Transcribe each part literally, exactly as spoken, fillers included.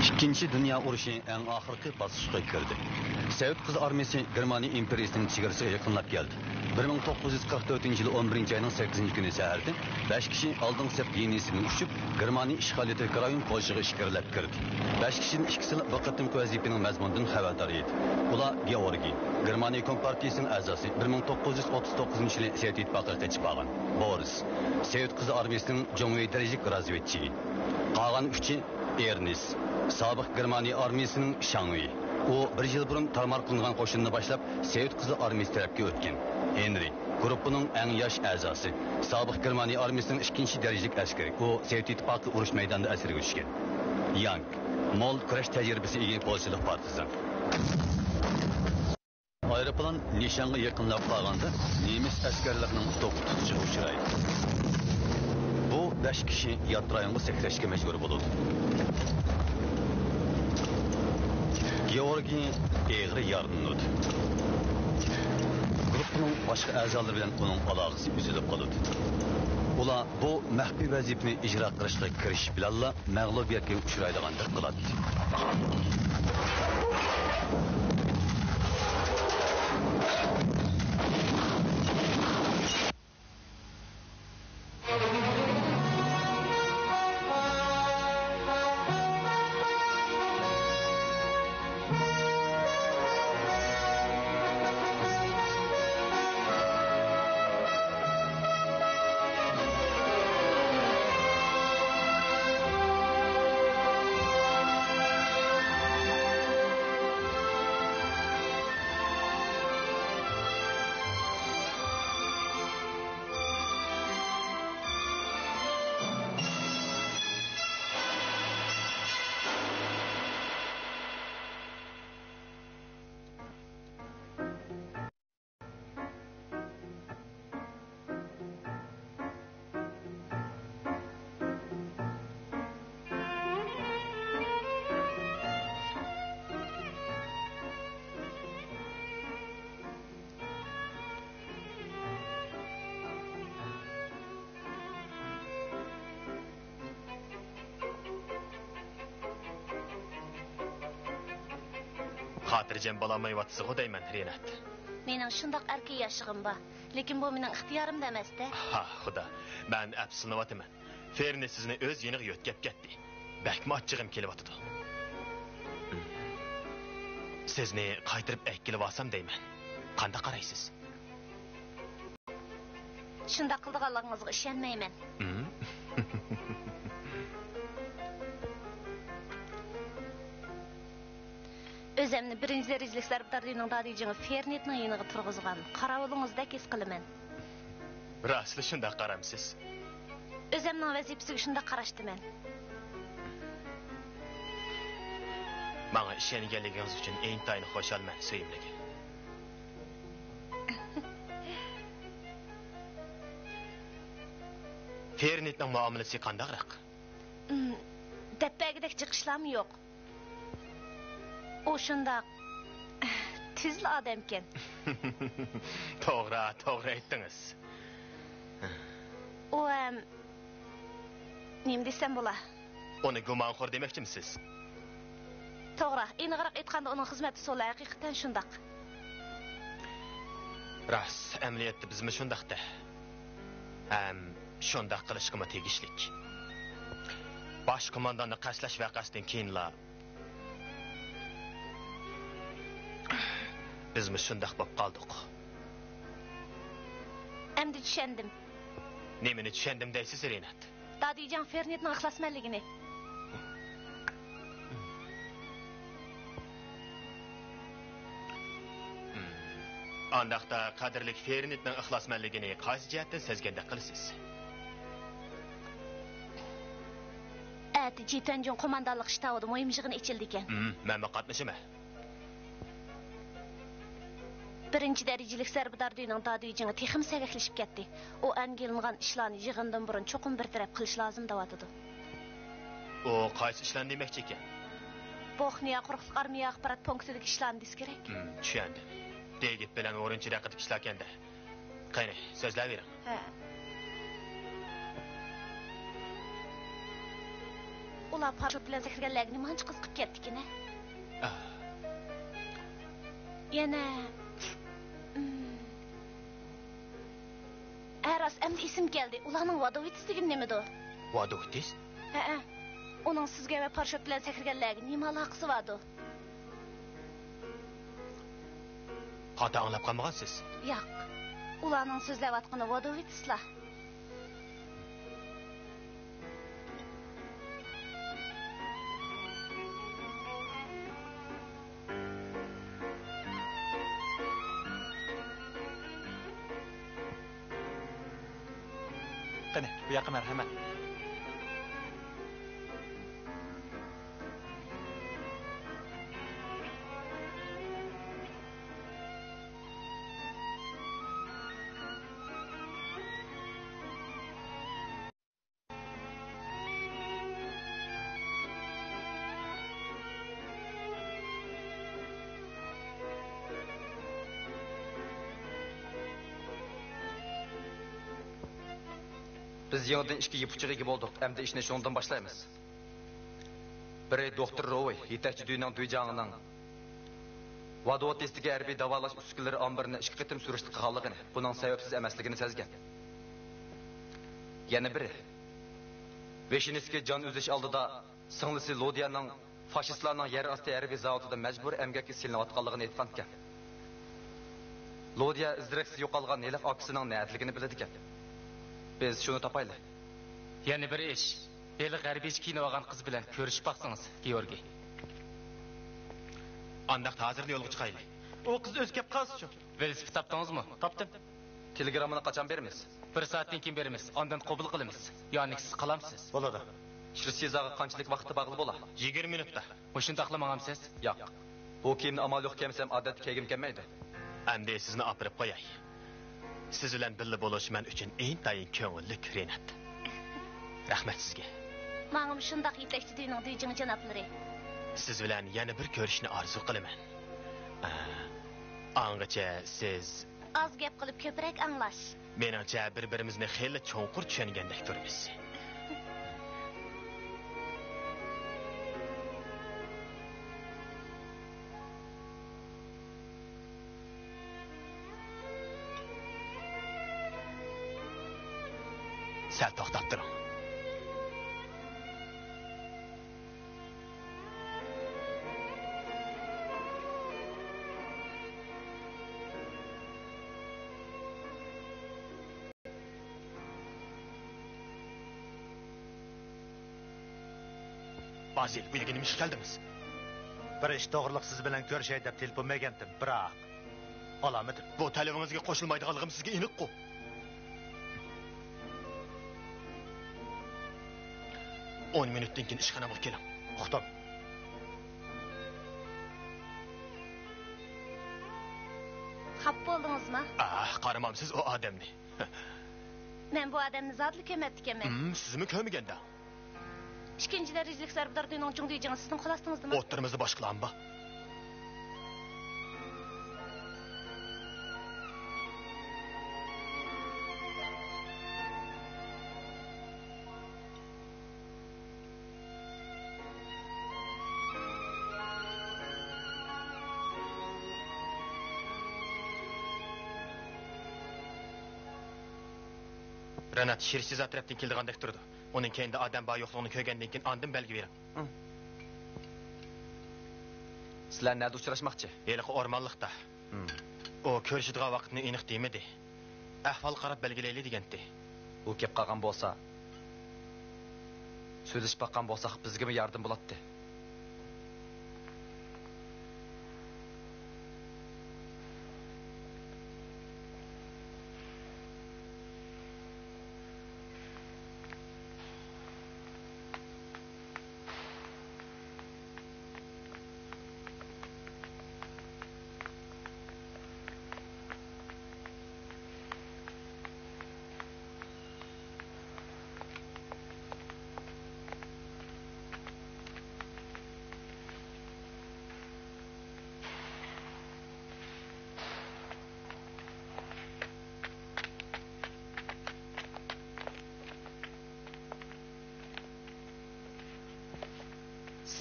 ئىككىنچى دۇنيا ئۇرۇشى ئەڭ ئاخىرقى باسقۇچقا كىردى. سوۋېت قىزىل ئارمىيىسى گېرمانىيە ئىمپېرىيىسىنىڭ چېگرىسىغا يېقىنلاپ كەلدى. بىر مىڭ توققۇز يۈز قىرىق تۆتىنچى يىل ئون بىرىنچى ئاينىڭ سەككىزىنچى كۈنى سەھەردە بەش كىشى ئالدىنقى سەپ لىنىيىسىدىن ئۇچۇپ، گېرمانىيە ئىشغالىيەتلىك رايون پولشىغا ئىچكىرىلەپ كىردى. بەش كىشىدىن ئىككىسىلا بۇ قېتىمقى ۋەزىپىنىڭ مەزمۇنىدىن خەۋەردار ئىدى. ئۇلار گېئورگىي، گېرمانىيە كومپارتىيىسىنىڭ ئەزاسى، بىر مىڭ توققۇز يۈز ئوتتۇز توققۇزىنچى يىلى سوۋېت ئىتتىپاقىغا قېچىپ بارغان. بورىس، سوۋېت قىزىل ئارمىيىسىنىڭ جۇڭۋېي دەرىجىلىك رازۋېدچىكى. قالغان ئۈچى ئېرنېست، سابىق گېرمانىيە ئارمىيىسىنىڭ شاڭۋېي. ئۇ بىر يىل بۇرۇن تارمار قىلىنغان قوشۇننى باشلاپ، سوۋېت قىزىل ئارمىيىسى تەرەپكە ئۆتكەن. ھېنرى، گۇرۇپپىنىڭ ئەڭ ياش ئەزاسى، سابىق گېرمانىيە ئارمىيىسىنىڭ ئىككىنچى دەرىجىلىك ئەسكىرى. ئۇ سوۋېت ئىتتىپاقى ئۇرۇش مەيدانىدا ئەسىرگە چۈشكەن. يانگ، مول كۈرەش تەجرىبىسىگە ئىگە پولشىلىق پارتىزان. ئايروپىلان نىشانغا يېقىنلاپ بارغاندا، نېمىس ئەسكەرلىرىنىڭ توختىتىشىغا ئۇچرايدۇ. بۇ بەش كىشى يات رايونغا سەكرەشكە مەجبۇر بولىدۇ. گېئورگىي ئېغىر يارىلىنىدۇ. گۇرۇپپىنىڭ باشقا ئەزالىرى بىلەن ئۇنىڭ ئالاقىسى ئۈزۈلۈپ قالىدۇ. ئۇلار بۇ مەخپىي ۋەزىپىنى ئىجرا قىلىشقا كىرىشىش بىلەنلا، مەغلۇبىيەتكە ئۇچرايدىغاندەك قىلاتتى. خاتىرجەم بولالمايۋاتىسىغۇ دەيمەن، رىنات. مېنىڭ شۇنداق ئەركىن ياشىغۇم بار، لېكىن بۇ مېنىڭ ئىختىيارىمدا ئەمەس-دە. ھا، خۇدا، مەن ئەپسۇسلىنىۋاتىمەن. فېرنى سىزنى ئۆز يېنىغا يۆتكەپ كەتتى. بەكمۇ ئاچچىقىم كېلىۋاتىدۇ. سىزنى قايتۇرۇپ ئەكېلىۋالسام دەيمەن. قانداق قارايسىز؟ شۇنداق قىلىدىغانلىقىڭىزغا ئىشەنمەيمەن. ھىم؟ ئۆزۈمنى بىرىنچى دەرىجىلىك زەربىدار دۈينىڭ دادۈيجىڭى فېرنېتنىڭ يېنىغا تۇرغۇزغان قاراۋۇلىڭىزدەك ھېس قىلىمەن. راستلا شۇنداق قارامسىز؟ ئۆزۈمنىڭ ۋەزىپىسىگە شۇنداق قاراشتىمەن. ماڭا ئىشەنگەنلىكىڭىز ئۈچۈن ئىنتايىن خۇشالمەن، سۆيۈملۈك. فېرنېتنىڭ مۇئامىلىسى قانداقراق؟ ئىم، دەپ بەرگۈدەك جىق ئىشلارمۇ يوق. ئۇ شۇنداق تۈزلا ئادەمكەن. توغرا، توغرا ئېيتتىڭىز. ئۇ ھەم، نېمە دېسەم بولا؟ ئۇنى گۇمانخور دېمەكچىمسىز؟ توغرا، ئېنىقراق ئېيتقاندا، ئۇنىڭ خىزمەت ئۇسۇلى ھەقىقەتەن شۇنداق. راست، ئەمەلىيەتتە بىزمۇ شۇنداق-دە. ھەم شۇنداق قىلىشقىمۇ تېگىشلىك. باش قومانداننى قەستلەش ۋەقەسىدىن كېيىنلا بىزمۇ شۇنداق بولۇپ قالدۇق. ئەمدى چۈشەندىم. نېمىنى چۈشەندىم دەيسىز، رىنات؟ دادۈيجاڭ فېرنېتنىڭ ئىخلاسمەنلىكىنى. ئانداقتا قەدىرلىك فېرنېتنىڭ ئىخلاسمەنلىكىنى قايسى جەھەتتىن سەزگەندەك قىلىسىز؟ ئەتە جى تۈەنجۈن قوماندانلىق شتابىدا مۇھىم يىغىن ئېچىلىدىكەن. مەنمۇ قاتنىشىمەن. بىرىنچى دەرىجىلىك زەربىدار دۈينىڭ دادۈيجىڭى تېخىمۇ سەگەكلىشىپ كەتتى. ئۇ ئەنگىلىنغان ئىشلارنى يىغىندىن بۇرۇن چوقۇم بىر تەرەپ قىلىش لازىم دەۋاتىدۇ. ئۇ قايسى ئىشلارنى دېمەكچى ئىكەن؟ بوخنىيە قۇرۇقلۇق ئارمىيە ئاخبارات پونكىتىدىكى ئىشلارنى دېسە كېرەك. ھىم، چۈشەندىم. دېگىت بىلەن ۋورونچېر ھەققىدىكى ئىشلاركەن-دە. قېنى، سۆزلەۋېرىڭ. ھە. ئۇلار پاراشوت بىلەن سەكرىگەنلەرگە نېمانچە قىزىقىپ كەتتىكىن ھە؟ ئاھ. يەنە، ئىم، ھە، راست، ئەمدى ئېسىمگە كەلدى. ئۇلارنىڭ ۋادوۋىتس دېگىنى نېمىدۇ؟ ۋادوۋىتس؟ ھەئە. ئۇنىڭ سىزگە ۋە پاراشوت بىلەن سەكرىگەنلەرگە نېمە ئالاقىسى باردۇ؟ خاتا ئاڭلاپ قالمىغانسىز؟ ياق. ئۇلارنىڭ سۆزلەۋاتقىنى ۋادوۋىتسلا. قېنى، بۇ ياققا مەرھەمەت. بىز يېڭىدىن ئىككى يىپ ئۇچىغا ئىگە بولدۇق. ئەمدى ئىشنى شۇنىڭدىن باشلايمىز. بىرى دوختۇر روۋۇي، يېتەكچى دۈينىڭ دۈيجاڭىنىڭ ۋادوۋوتېستىكى ھەربىي داۋالاش ئۈسكۈنىلىرى ئامبىرىنى ئىككى قېتىم سۈرۈشتە قىلغانلىقىنى، بۇنىڭ سەۋەبسىز ئەمەسلىكىنى سەزگەن. يەنە بىرى، ۋىشنىسكىي جان ئۈزۈش ئالدىدا سىڭلىسى لودىيەنىڭ فاشىستلارنىڭ يەر ئاستى ھەربىي زاۋۇتىدا مەجبۇرىي ئەمگەككە سېلىنىۋاتقانلىقىنى ئېيتقانىكەن. لودىيە ئىز-دېرەكسىز يوقالغان ھېلىقى ئاكىسىنىڭ نەدىلىكىنى بىلىدىكەن. بىز شۇنى تاپايلى. يەنە بىر ئىش. ھېلىقى ھەربىيچە كىيىنىۋالغان قىز بىلەن كۆرۈشۈپ باقسىڭىز، گېئورگىي. ئانداقتا ھازىرلا يولغا چىقايلى. ئۇ قىز ئۆزى كەپ قالسىچۇ؟ ۋېلىسىپىت تاپتىڭىزمۇ؟ تاپتىم. تېلېگراممىنى قاچان بېرىمىز؟ بىر سائەتتىن كېيىن بېرىمىز. ئاندىن قوبۇل قىلىمىز. يانى سىز قالامسىز؟ بولىدۇ. شىرسىزاغا قانچىلىك ۋاقىتتا بارغىلى بولا؟ يىگىرمە مىنۇتتا. مۇشۇنداقلا ماڭامسىز؟ ياق. بۇ كىيىمنى ئامال يوق كىيەمسەم، ئادەتتە كىيگۈم كەلمەيدۇ. ئەمدى سىزنى ئاپىرىپ قوياي. سىز بىلەن بىللە بولۇش مەن ئۈچۈن ئىنتايىن كۆڭۈللۈك، رىنات. رەھمەت سىزگە. ماڭىمۇ شۇنداق، يېتەكچى دۈينىڭ دۈيجىڭى جانابلىرى. سىز بىلەن يەنە بىر كۆرۈشۈشنى ئارزۇ قىلىمەن. ئە، ئاڭغىچە سىز ئاز گەپ قىلىپ، كۆپرەك ئاڭلاش. مېنىڭچە، بىر-بىرىمىزنى خېلى چوڭقۇر چۈشەنگەندەك تۇرىمىز. سەل توختاپ تۇرۇڭ. بازىل، بۇ يەرگە نېمە ئىشقا كەلدىڭىز؟ بىر ئىش توغرىلىق سىز بىلەن كۆرۈشەي دەپ تېلېفون بەرگەنتىم، بىراق ئالامىدىم. بۇ تەلىپىڭىزگە قوشۇلمايدىغانلىقىم سىزگە ئېنىققۇ. ئون مىنۇتتىن كېيىن ئىشخانامغا كېلىڭ. ئۇقتۇم. خاپا بولدىڭىزمۇ؟ ئاھ، قارىمامسىز ئۇ ئادەمنى. مەن بۇ ئادەمنى زادىلا كۆرمەپتىكەنمەن. ھىم، سىزمۇ كۆرمىگەندە؟ ئىككىنچى دەرىجىلىك زەربىدار دۈينىڭ جۇڭ دۈيجىڭى سىزنىڭ قول ئاستىڭىزدىمۇ؟ ئوتتۇرىمىزدا باشقىلارمۇ بار. رەنات شىرسىزا تەرەپتىن كېلىدىغاندەك تۇرىدۇ. ئۇنىڭ كەينىدە ئادەم بار يوقلۇقىنى كۆرگەندىن كېيىن ئاندىن بەلگە بېرىڭ. سىلەر نەدە ئۇچراشماقچى؟ ھېلىقى ئورمانلىقتا. ئۇ كۆرۈشىدىغان ۋاقىتنى ئېنىق دېمىدى. ئەھۋال قاراپ بەلگىلەيلى دېگەنتى. ئۇ كەپ قالغان بولسا، سۆزلىشىپ باققان بولساق، بىزگىمۇ ياردىمى بولاتتى.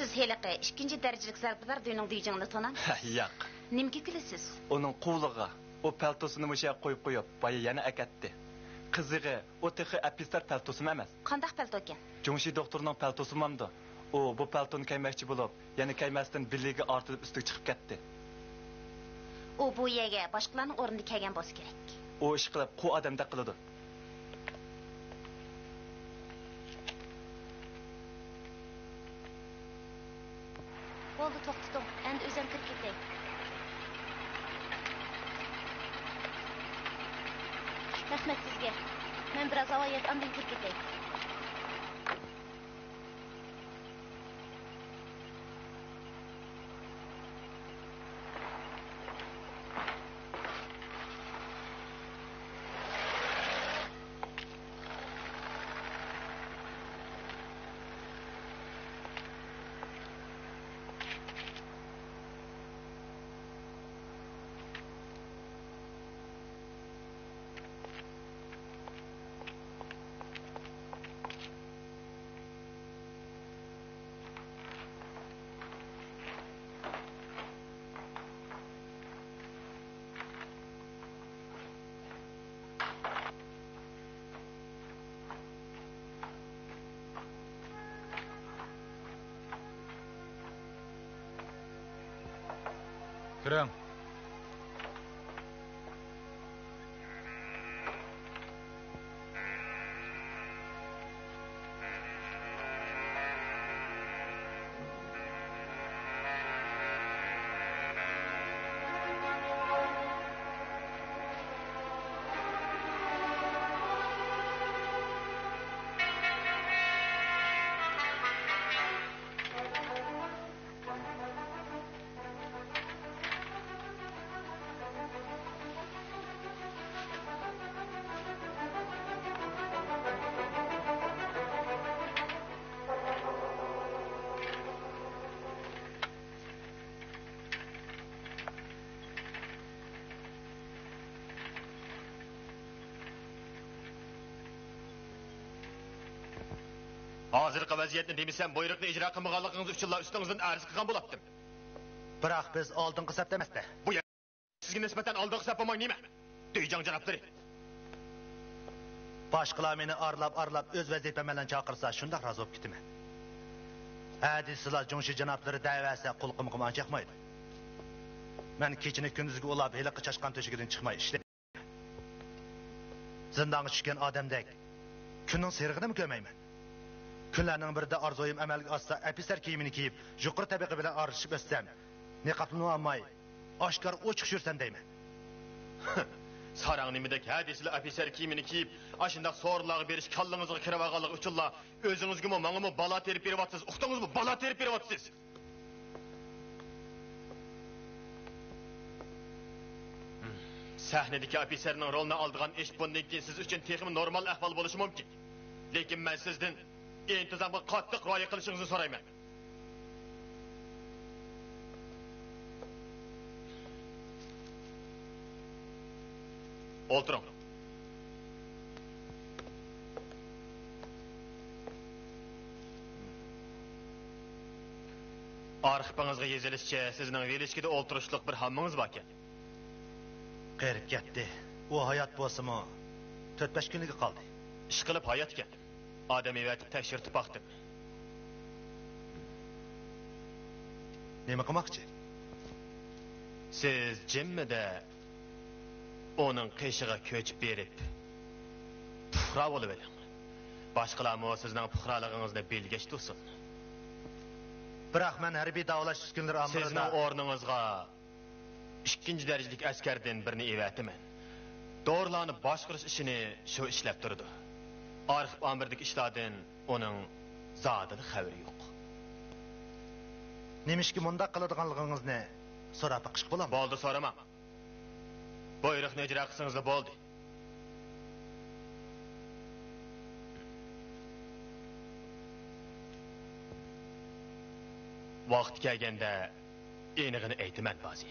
سىز ھېلىقى ئىككىنچى دەرىجىلىك زەربىدار دۆينىڭ دۆيجىڭنى تونامسىز؟ ياق. نېمىگە كۈلىسىز؟ ئۇنىڭ قۇۋلۇقىغا. ئۇ پەلتوسىنى مۇشۇ يەرگە قويۇپ قويۇپ، بايا يەنە ئەكەتتى. قىزىغى ئۇ تېخى ئەپسەر پەلتوسىمۇ ئەمەس. قانداق پەلتوكەن؟ جۇڭشى دوختۇرنىڭ پەلتوسىمامدۇ؟ ئۇ بۇ پەلتونى كىيمەكچى بولۇپ، يەنە كىيمەستىن بىلىگە ئارتىلىپ ئۈستىگە چىقىپ كەتتى. ئۇ بۇ يەرگە باشقىلارنىڭ ئورنىدا كەلگەن بولسا كېرەك. ئۇ ئىشقىلىپ قۇ ئادەمدەك قىلىدۇ. بولدى، توختىتىڭ. ئەمدى ئۆزۈم كىرىپ كېتەي. رەھمەت سىزگە. مەن بىراز ھاۋا يەپ، ئاندىن كىرىپ كېتەي. كىرىڭ. ھازىرقى ۋەزىيەتنى دېمىسەم، بۇيرۇقنى ئىجرا قىلمىغانلىقىڭىز ئۈچۈنلا ئۈستىڭىزدىن ئەرز قىلغان بولاتتىم. بىراق بىز ئالدىنقى سەپتە ئەمەستە. بۇ يەر سىزگە نىسبەتەن ئالدىنقى سەپ بولماي نېمە؟ دۆيجاڭ جانابلىرى. باشقىلار مېنى ئارىلاپ-ئارىلاپ ئۆز ۋەزىپەم بىلەن چاقىرسا، شۇنداق رازى بولۇپ كېتىمەن. ھە دېسىلا، جۇڭشى جانابلىرى دەۋەرسە، قۇلىقىمغىمۇ ئانچە ياقمايدۇ. مەن كېچىنى كۈندۈزگە ئۇلاپ، ھېلىقى چاشقان تۆشىكىدىن چىقماي ئىشلەيمەن. زىندانغا چۈشكەن ئادەمدەك كۈننىڭ سېرىقىنىمۇ كۆرمەيمەن. كۈنلەرنىڭ بىرىدە ئارزۇيۇم ئەمەلگە ئاشسا، ئەپسەر كىيىمىنى كىيىپ، يۇقىرى تەبىقە بىلەن ئارىلىشىپ ئۆتسەم، نىقابنىمۇ ئالماي، ئاشكارا ئوچۇق يۈرسەم دەيمەن. ساراڭ نېمىدەك ھە دېسىلا ئەپسەر كىيىمىنى كىيىپ، ئاشۇنداق سورۇنلارغا بېرىش كاللىڭىزغا كىرىۋالغانلىقى ئۈچۈنلا ئۆزىڭىزگىمۇ ماڭىمۇ بالا تېرىپ بېرىۋاتىسىز، ئۇقتىڭىزمۇ؟ بالا تېرىپ بېرىۋاتىسىز. سەھنىدىكى ئوفىتسېرنىڭ رولىنى ئالىدىغان ئىش بۇندىن كېيىن سىز ئۈچۈن تېخىمۇ نورمال ئەھۋال بولۇشى مۇمكىن. لېكىن مەن سىزدىن ئىنتىزامغا قاتتىق رىئايە قىلىشىڭىزنى سورايمەن. ئولتۇرۇڭ. ئارخىپىڭىزغا يېزىلىشىچە، سىزنىڭ ۋىلىچكىدا ئولتۇرۇشلۇق بىر ھاممىڭىز باركەن. قېرىپ كەتتى. ئۇ ھايات بولسىمۇ، تۆت-بەش كۈنلۈكلا قالدى. ئىشقىلىپ ھاياتكەن. ئادەم ئەۋەتىپ تەكشۈرتۈپ باقتىم. نېمە قىلماقچى؟ سىز جىممىدە ئۇنىڭ قېشىغا كۆچۈپ بېرىپ، پۇقرا بولۇۋېلىڭ. باشقىلارمۇ سىزنىڭ پۇقرالىقىڭىزنى بىلگەچ تۇرسۇن. بىراق مەن ھەربىي داۋالاش ئۈسكۈنىلىرى ئامبىرىدا. سىزنىڭ ئورنىڭىزغا ئىككىنچى دەرىجىلىك ئەسكەردىن بىرنى ئەۋەتىمەن. دورىلارنى باشقۇرۇش ئىشىنى شۇ ئىشلەپ تۇرىدۇ. ئارخىپ ئامبىرىدىكى ئىشلاردىن ئۇنىڭ زادىلا خەۋىرى يوق. نېمىشقا مۇنداق قىلىدىغانلىقىڭىزنى سوراپ بېقىشقا بولامدۇ؟ بولدى، سورىماڭ. بۇيرۇقنى ئىجرا قىلسىڭىزلا بولدى. ۋاقتى كەلگەندە ئېنىقىنى ئېيتىمەن، بازى.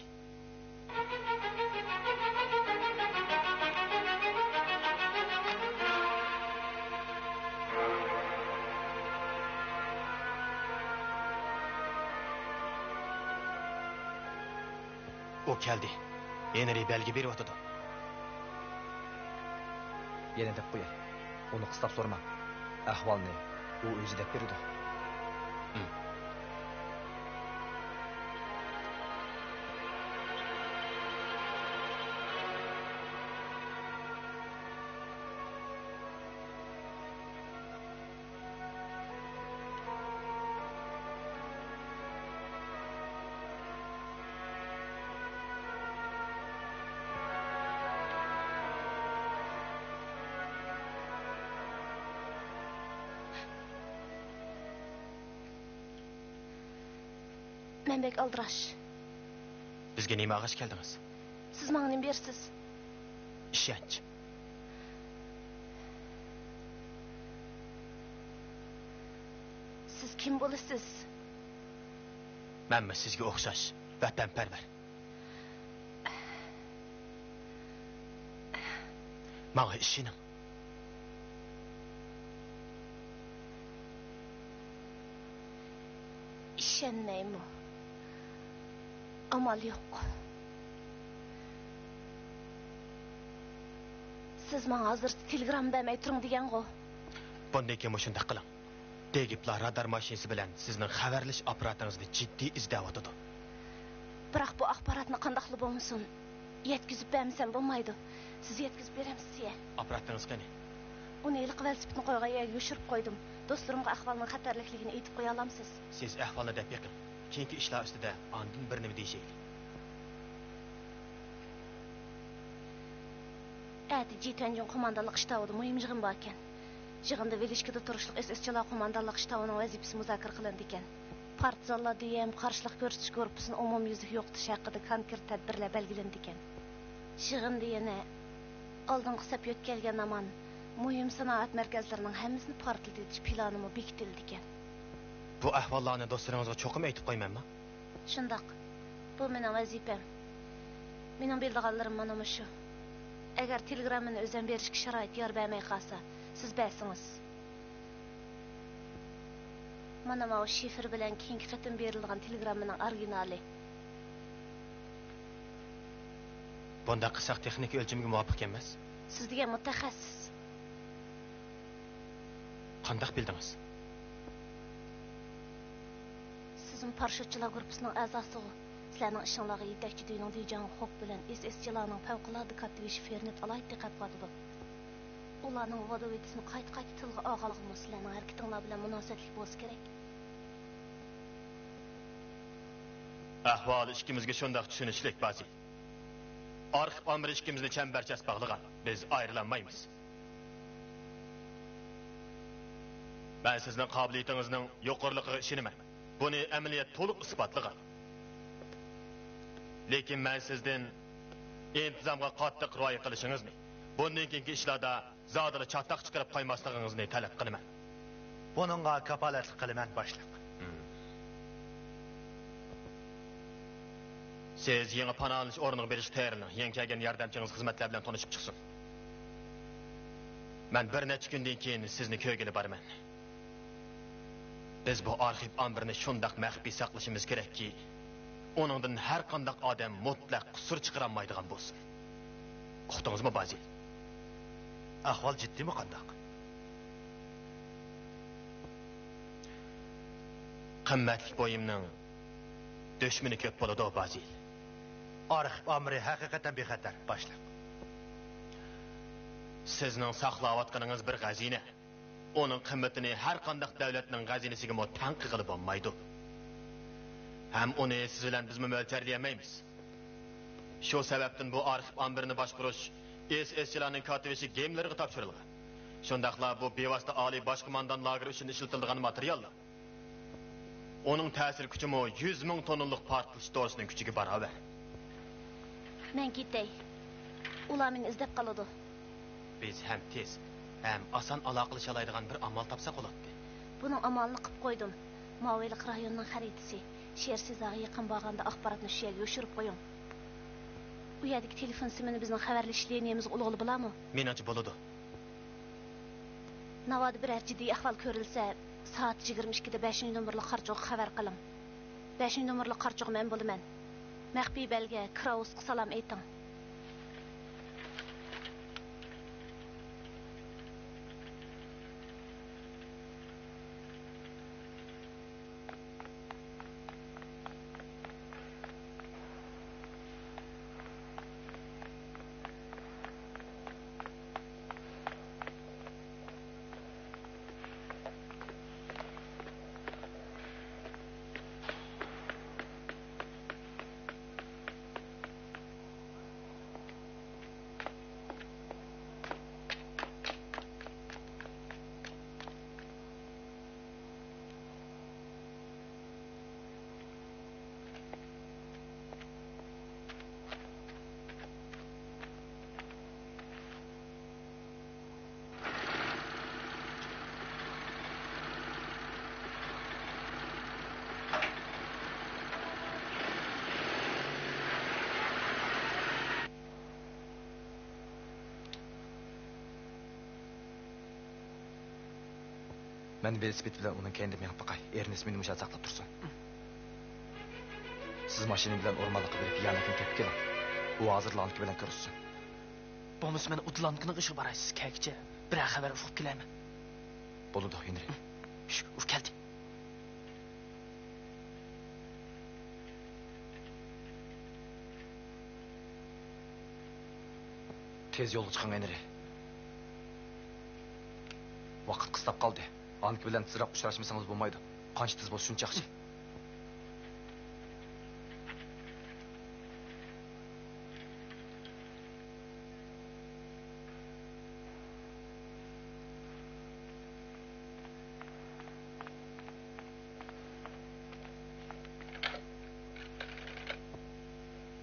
ئۇ كەلدى. ھېنرى بەلگە بېرىۋاتىدۇ. يەنە دەپ قوياي. ئۇنى قىستاپ سورىماڭ. ئەھۋالنى ئۇ ئۆزى دەپ بېرىدۇ. ھىم. مەن بەك ئالدىراش. بىزگە نېمە ئالغاچ كەلدىڭىز؟ سىز ماڭا نېمە بېرىسىز؟ ئىشەنچ. سىز كىم بولىسىز؟ مەنمۇ سىزگە ئوخشاش ۋەتەنپەرۋەر. ماڭا ئىشىنىڭ. ئىشەنمەيمۇ؟ ئامال يوق. سىز ماڭا ھازىرچە تېلېگرامما بەرمەي تۇرۇڭ دېگەنغۇ؟ بۇندىن كېيىن مۇشۇنداق قىلىڭ. دېگىپلا رادار ماشىنىسى بىلەن سىزنىڭ خەۋەرلىشىش ئاپپاراتىڭىزنى جىددىي ئىزدەۋاتىدۇ. بىراق بۇ ئاپپاراتنى قانداقلا بولمىسۇن، يەتكۈزۈپ بەرمىسەم بولمايدۇ. سىز يەتكۈزۈپ بېرەمسىز يە؟ ئاپپاراتىڭىز قېنى؟ ئۇنى ھېلىقى ۋېلىسىپىتنى قويغان يەرگە يوشۇرۇپ قويدۇم. دوستلىرىمغا ئەھۋالنىڭ خەتەرلىكلىكىنى ئېيتىپ قويالامسىز؟ سىز ئەھۋالنى دەپ بېقىڭ. كېيىنكى ئىشلار ئۈستىدە ئاندىن بىر نېمە دېيىشەيلى. ئەتە جى تۈەنجۈن قوماندانلىق شتابىدا مۇھىم يىغىن باركەن. يىغىندا ۋىلىشكىدا تۇرۇشلۇق ئېس ئېس چالا قوماندانلىق شتابىنىڭ ۋەزىپىسى مۇزاكىرە قىلىنىدىكەن. پارتىزانلار دېيەم قارشىلىق كۆرسىتىش گۇرۇپپىسىنى ئومۇميۈزلۈك يوقىتىش ھەققىدە كونكرېت تەدبىرلەر بەلگىلىنىدىكەن. يىغىندا يەنە ئالدىنقى سەپ يۆتكەلگەن ھامان مۇھىم سانائەت مەركەزلىرىنىڭ ھەممىسىنى پارتلىتىۋېتىش پىلانىمۇ بېكىتىلىدىكەن. بۇ ئەھۋاللارنى دوستلىرىڭىزغا چوقۇم ئېيتىپ قويىمەنما؟ شۇنداق. بۇ مېنىڭ ۋەزىپەم. مېنىڭ بىلىدىغانلىرىم مانا مۇشۇ. ئەگەر تېلېگراممىنى ئۆزۈم بېرىشكە شارائىت يار بەرمەي قالسا، سىز بەرسىڭىز. مانا ماۋۇ شىفىر بىلەن كېيىنكى قېتىم بېرىلىدىغان تېلېگراممىنىڭ ئورىگىنالى. بۇنداق قىلساق تېخنىكا ئۆلچىمىگە مۇۋاپىق ئىكەنمىز. سىز دېگەن مۇتەخەسسىس. قانداق بىلدىڭىز؟ سىزمۇ پاراشوتچىلار گۇرۇپپىسىنىڭ ئەزاسىغۇ. سىلەرنىڭ ئىشىڭلارغا يېتەكچى دۈينىڭ دۈيجاڭ خوك بىلەن ئېس ئېس چىلانىڭ پەۋقۇلئاددە كاتتىۋېشى فېرنېت ئالاھىدە دىققەت قىلىۋاتىدۇ. ئۇلارنىڭ ۋودوۋىتىسنى قايتا-قايتا تىلغا ئالغانلىقىمۇ سىلەرنىڭ ھەرىكىتىڭلار بىلەن مۇناسىۋەتلىك بولسا كېرەك. ئەھۋال ئىككىمىزگە شۇنداق چۈشىنىشلىك، بازىل. ئارخىپ ئامبىرى ئىككىمىزنى چەمبەرچاس باغلىغان. بىز ئايرىلالمايمىز. مەن سىزنىڭ قابىلىيىتىڭىزنىڭ يۇقىرىلىقىغا ئىشىنىمەن. بۇنى ئەمەلىيەت تولۇق ئىسپاتلىغان. لېكىن مەن سىزدىن ئىنتىزامغا قاتتىق رىئايە قىلىشىڭىزنى، بۇندىن كېيىنكى ئىشلاردا زادىلا چاتاق چىقىرىپ قويماسلىقىڭىزنى تەلەپ قىلىمەن. بۇنىڭغا كاپالەتلىك قىلىمەن، باشلىق. سىز يېڭى پاناھلىنىش ئورنىغا بېرىشقا تەييارلىنىڭ. يېڭى كەلگەن ياردەمچىڭىز خىزمەتلەر بىلەن تونۇشۇپ چىقسۇن. مەن بىر نەچچە كۈندىن كېيىن سىزنى كۆرگىلى بارىمەن. بىز بۇ ئارخىپ ئامبىرىنى شۇنداق مەخپىي ساقلىشىمىز كېرەككى، ئۇنىڭدىن ھەر قانداق ئادەم مۇتلەق قۇسۇر چىقىرالمايدىغان بولسۇن. ئۇقتىڭىزمۇ، بازىل؟ ئەھۋال جىددىيمۇ قانداق؟ قىممەتلىك بۇيۇمنىڭ دۈشمىنى كۆپ بولىدۇ، بازىل. ئارخىپ ئامبىرى ھەقىقەتەن بىخەتەر، باشلىق. سىزنىڭ ساقلاۋاتقىنىڭىز بىر خەزىنە. ئۇنىڭ قىممىتىنى ھەر قانداق دۆلەتنىڭ خەزىنىسىگىمۇ تەڭ قىلغىلى بولمايدۇ. ھەم ئۇنى سىز بىلەن بىزمۇ مۆلچەرلىيەلمەيمىز. شۇ سەۋەبتىن بۇ ئارخىپ ئامبىرىنى باشقۇرۇش ئېس ئېس چىلانىڭ كاتىۋېشى گېملېرغا تاپشۇرۇلغان. شۇنداقلا بۇ بىۋاسىتە ئالىي باش قوماندان لاگېرى ئۈچۈن ئىشلىتىلىدىغان ماتېرىياللار. ئۇنىڭ تەسىر كۈچىمۇ يۈز مىڭ توننىلىق پارتلىتىش دورىسىنىڭ كۈچىگە باراۋەر. مەن كېتەي. ئۇلار مېنى ئىزدەپ قالىدۇ. بىز ھەم تېز، ھەم ئاسان ئالاقىلىشالايدىغان بىر ئامال تاپساق بولاتتى. بۇنىڭ ئامالىنى قىپ قويدۇم. ماۋۇ ھېلىقى رايوننىڭ خەرىتىسى. شېر سېزارغا يېقىن بارغاندا ئاخباراتنى شۇ يەرگە يوشۇرۇپ قويۇڭ. ئۇ يەردىكى تېلېفون سىمىنى بىزنىڭ خەۋەرلىشىش لىنىيەمىزگە ئۇلىغىلى بولارمۇ؟ مېنىڭچە بولىدۇ. ناۋادا بىرەر جىددىي ئەھۋال كۆرۈلسە، سائەت يىگىرمە ئىككىدە بەشىنچى نومۇرلۇق قارچۇغا خەۋەر قىلىڭ. بەشىنچى نومۇرلۇق قارچۇغ مەن بولىمەن. مەخپىي بەلگە، كراۋسقا سالام ئېيتىڭ. مەن ۋېلىسىپىت بىلەن ئۇنىڭ كەينىدە مېڭىپ باقاي. ئېرنېست مېنى مۇشۇ يەردە ساقلاپ تۇرسۇن. سىز ماشىنا بىلەن ئورمانلىققا بېرىپ، يانەكنى تېپىپ كېلىڭ. ئۇ ھازىر لانكا بىلەن كۆرۈشسۇن. بولمىسا مەن ئۇدۇل لانكىنىڭ ئىشىغا باراي، سىز كەلگۈچە بىرەر خەۋەر ئۇقۇپ كېلەيمەن. بولىدۇ، ھېنرى. شۇ، ئۇ كەلدى. تېز يولغا چىقىڭ، ھېنرى. ۋاقىت قىستاپ قالدى. ئانكا بىلەن تېزرەك ئۇچراشمىسىڭىز بولمايدۇ. قانچە تېز بولسا، شۇنچە ياخشى.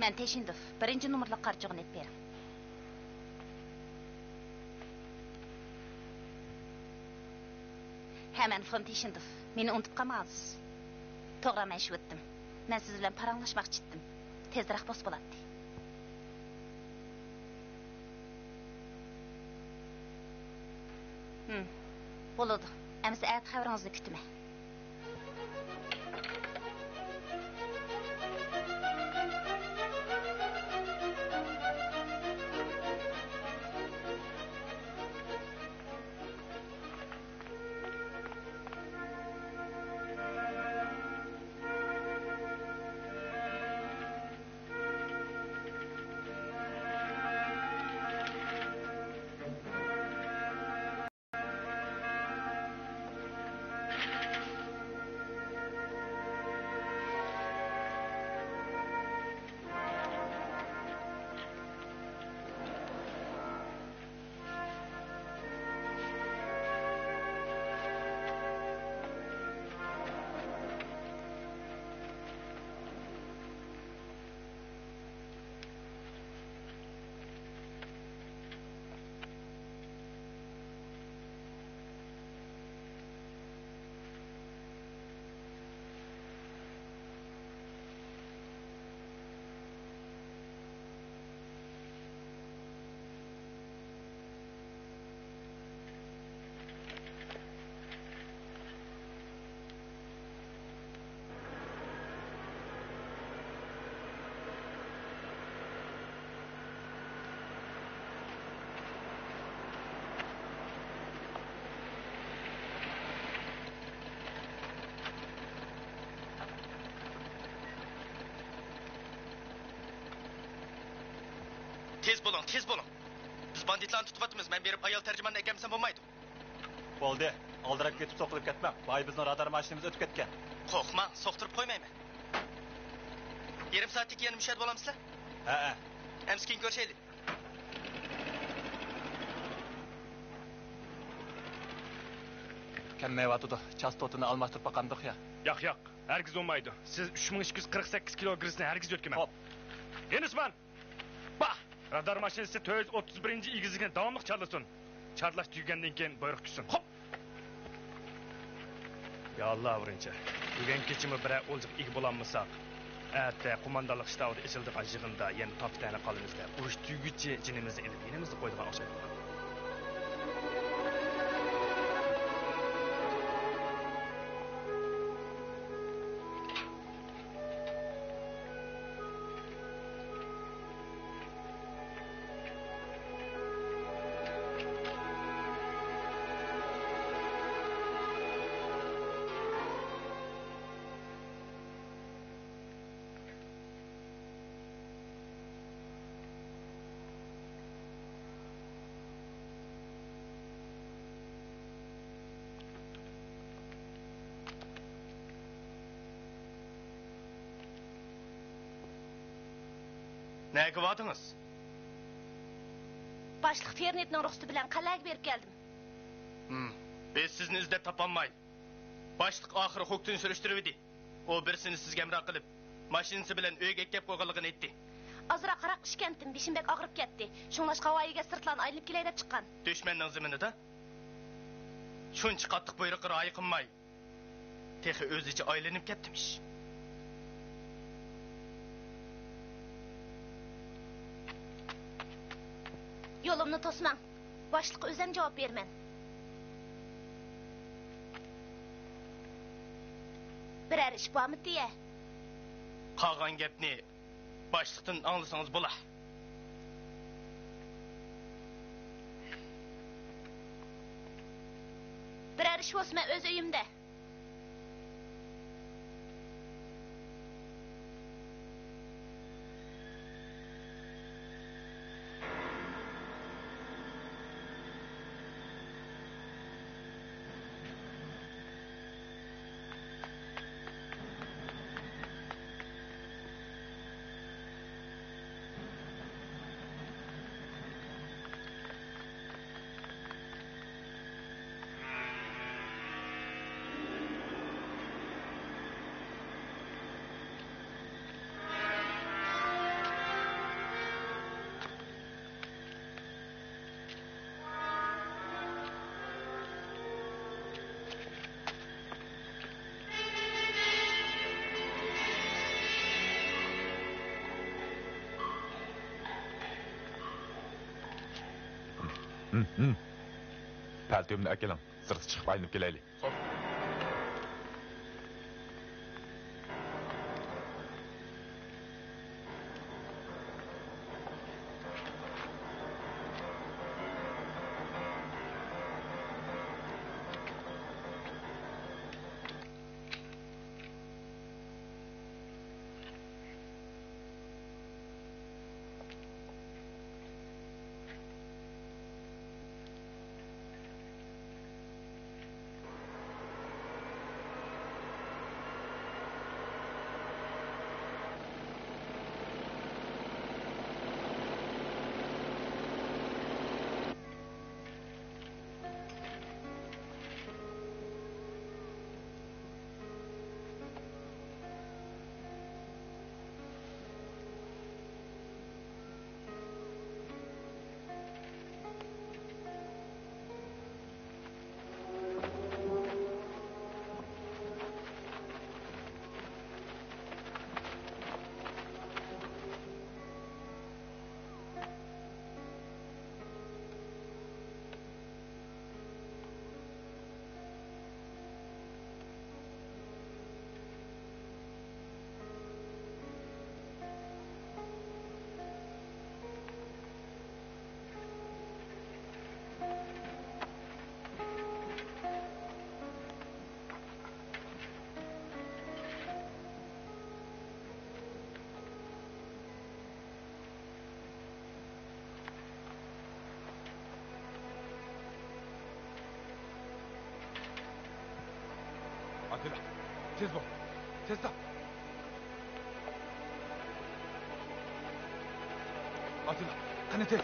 مەن تېشىندوف، بىرىنچى نومۇرلۇق قارىچۇغىنى ئېلىپ بېرىڭ. ھە، مەن فون تېشىندوف. مېنى ئۇنتۇپ قالمىغانسىز. توغرا، مەن شۇ ئۆتتۈم. مەن سىز بىلەن پاراڭلاشماقچى ئىدىم. تېزرەك بولسا بولاتتى. ھىم، بولىدۇ. ئەمىسە ئەتە خەۋىرىڭىزنى كۈتىمەن. تېز بولۇڭ، تېز بولۇڭ! بىز باندىتلارنى تۇتۇۋاتىمىز، مەن بېرىپ ئايال تەرجىماننى ئەكەلمىسەم بولمايدۇ. بولدى، ئالدىراپ كېتىپ سوقۇلۇپ كەتمەڭ، بايا بىزنىڭ رادار ماشىنىمىز ئۆتۈپ كەتكەن. قورقماڭ، سوقتۇرۇپ قويمايمەن. يېرىم سائەتتىن كېيىن مۇشۇ يەردە بولامسىلەر؟ ھەئە. ئەمىسە كېيىن كۆرۈشەيلى. كەلمەيۋاتىدۇ، چاستوتىنى ئالماشتۇرۇپ باقامدۇق يا؟ ياق، ياق، ھەرگىز بولمايدۇ. سىز ئۈچ مىڭ ئىككى يۈز قىرىق سەككىز كىلو گېرتسنى ھەرگىز يۆتكىمەڭ. خوپ. يېنىسمان! باھ! رادار ماشىنىسى تۆت يۈز ئوتتۇز بىرىنچى ئېگىزلىكنى داۋاملىق چارلىسۇن. چارلاش تۈگىگەندىن كېيىن بۇيرۇق كۈتسۇن. خوپ! يا ئاللا، بىرىنچى. بۈگۈن كېچىمۇ بىرەر ئولجىغا ئىگە بولالمىساق، ئەتە قوماندانلىق شتابىدا ئېچىلىدىغان يىغىندا يەنە تاپا-تەنە قالىمىزدە، ئۇرۇش تۈگىگىچە جېنىمىزنى ئېلىپ يېنىمىزدا قويىدىغان ئوخشايدۇ. نەگە باردىڭىز؟ باشلىق فېرنېتنىڭ رۇخسىتى بىلەن قەلئەگە بېرىپ كەلدىم. ھىم، بىز سىزنى ئىزدەپ تاپالماي، باشلىق ئاخىرى خوكتىن سۈرۈشتۈرۈۋىدى. ئۇ بىرسىنى سىزگە ھەمراھ قىلىپ، ماشىنىسى بىلەن ئۆيگە ئەكەپ قويغانلىقىنى ئېيتتى. ئازراق ھاراق ئىچكەنتىم، بېشىم بەك ئاغرىپ كەتتى. شۇڭلاشقا ھاۋايىگە سىرتلارنى ئايلىنىپ كېلەي دەپ چىققان. دۈشمەننىڭ زېمىنىدا؟ شۇنچە قاتتىق بۇيرۇققا رىئايە قىلماي، تېخى ئۆزىچە ئايلىنىپ كەتتىمىش. يولۇمنى توسماڭ. باشلىققا ئۆزۈم جاۋاب بېرىمەن. بىرەر ئىش بارمىتى يە؟ قالغان گەپنى باشلىقتىن ئاڭلىسىڭىز بولا. بىرەر ئىش بولسا مەن ئۆز ئۆيۈمدە. پەلتويۇمنى ئەكېلىڭ، سىرتقا چىقىپ ئايلىنىپ كېلەيلى. ئاتىلا، تېز بول، تېز تاپ. ئاتىلا، قېنى تېز.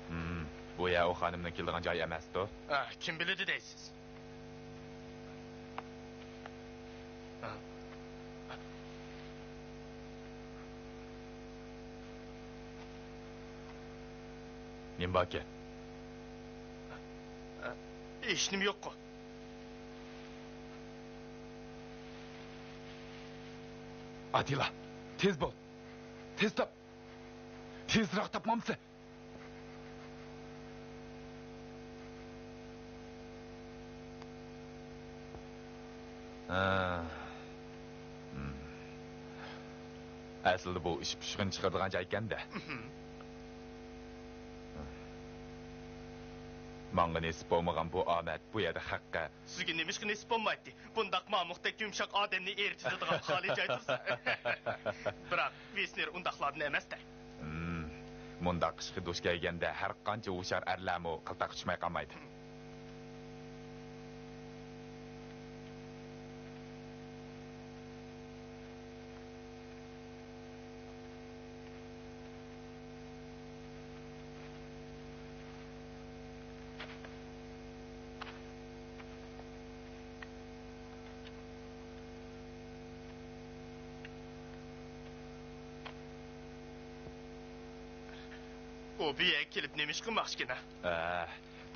ھىم، بۇ يەر ئۇ خانىمنىڭ كېلىدىغان جايى ئەمەستۇ؟ ئە، كىم بىلىدۇ دەيسىز؟ نېمە باركەن؟ ھېچنېمە يوققۇ. ئاتىلا، تېز بول. تېز تاپ. تېزراق تاپمامسەن؟ ھە. ھىم. ئەسلىدە بۇ ئىش پۇشۇقىنى چىقىرىدىغان جايكەن-دە. ماڭا نېسىپ بولمىغان بۇ ئامەت بۇ يەردە خەققە. سىزگە نېمىشقا نېسىپ بولمايتتى؟ بۇنداق مامۇقتەك يۇمشاق ئادەمنى ئېرىتىدىغان خالىي جاي تۇرسا. بىراق ۋېسنېر ئۇنداقلاردىن ئەمەس-دە. ھىم، مۇنداق ئىشقا دۇچ كەلگەندە ھەر قانچە ھوشيار ئەرلەرمۇ قىلتاققا چۈشمەي قالمايدۇ. ئۇ بۇ يەرگە كېلىپ نېمە ئىش قىلماقچىكىن، ھە؟ ئە،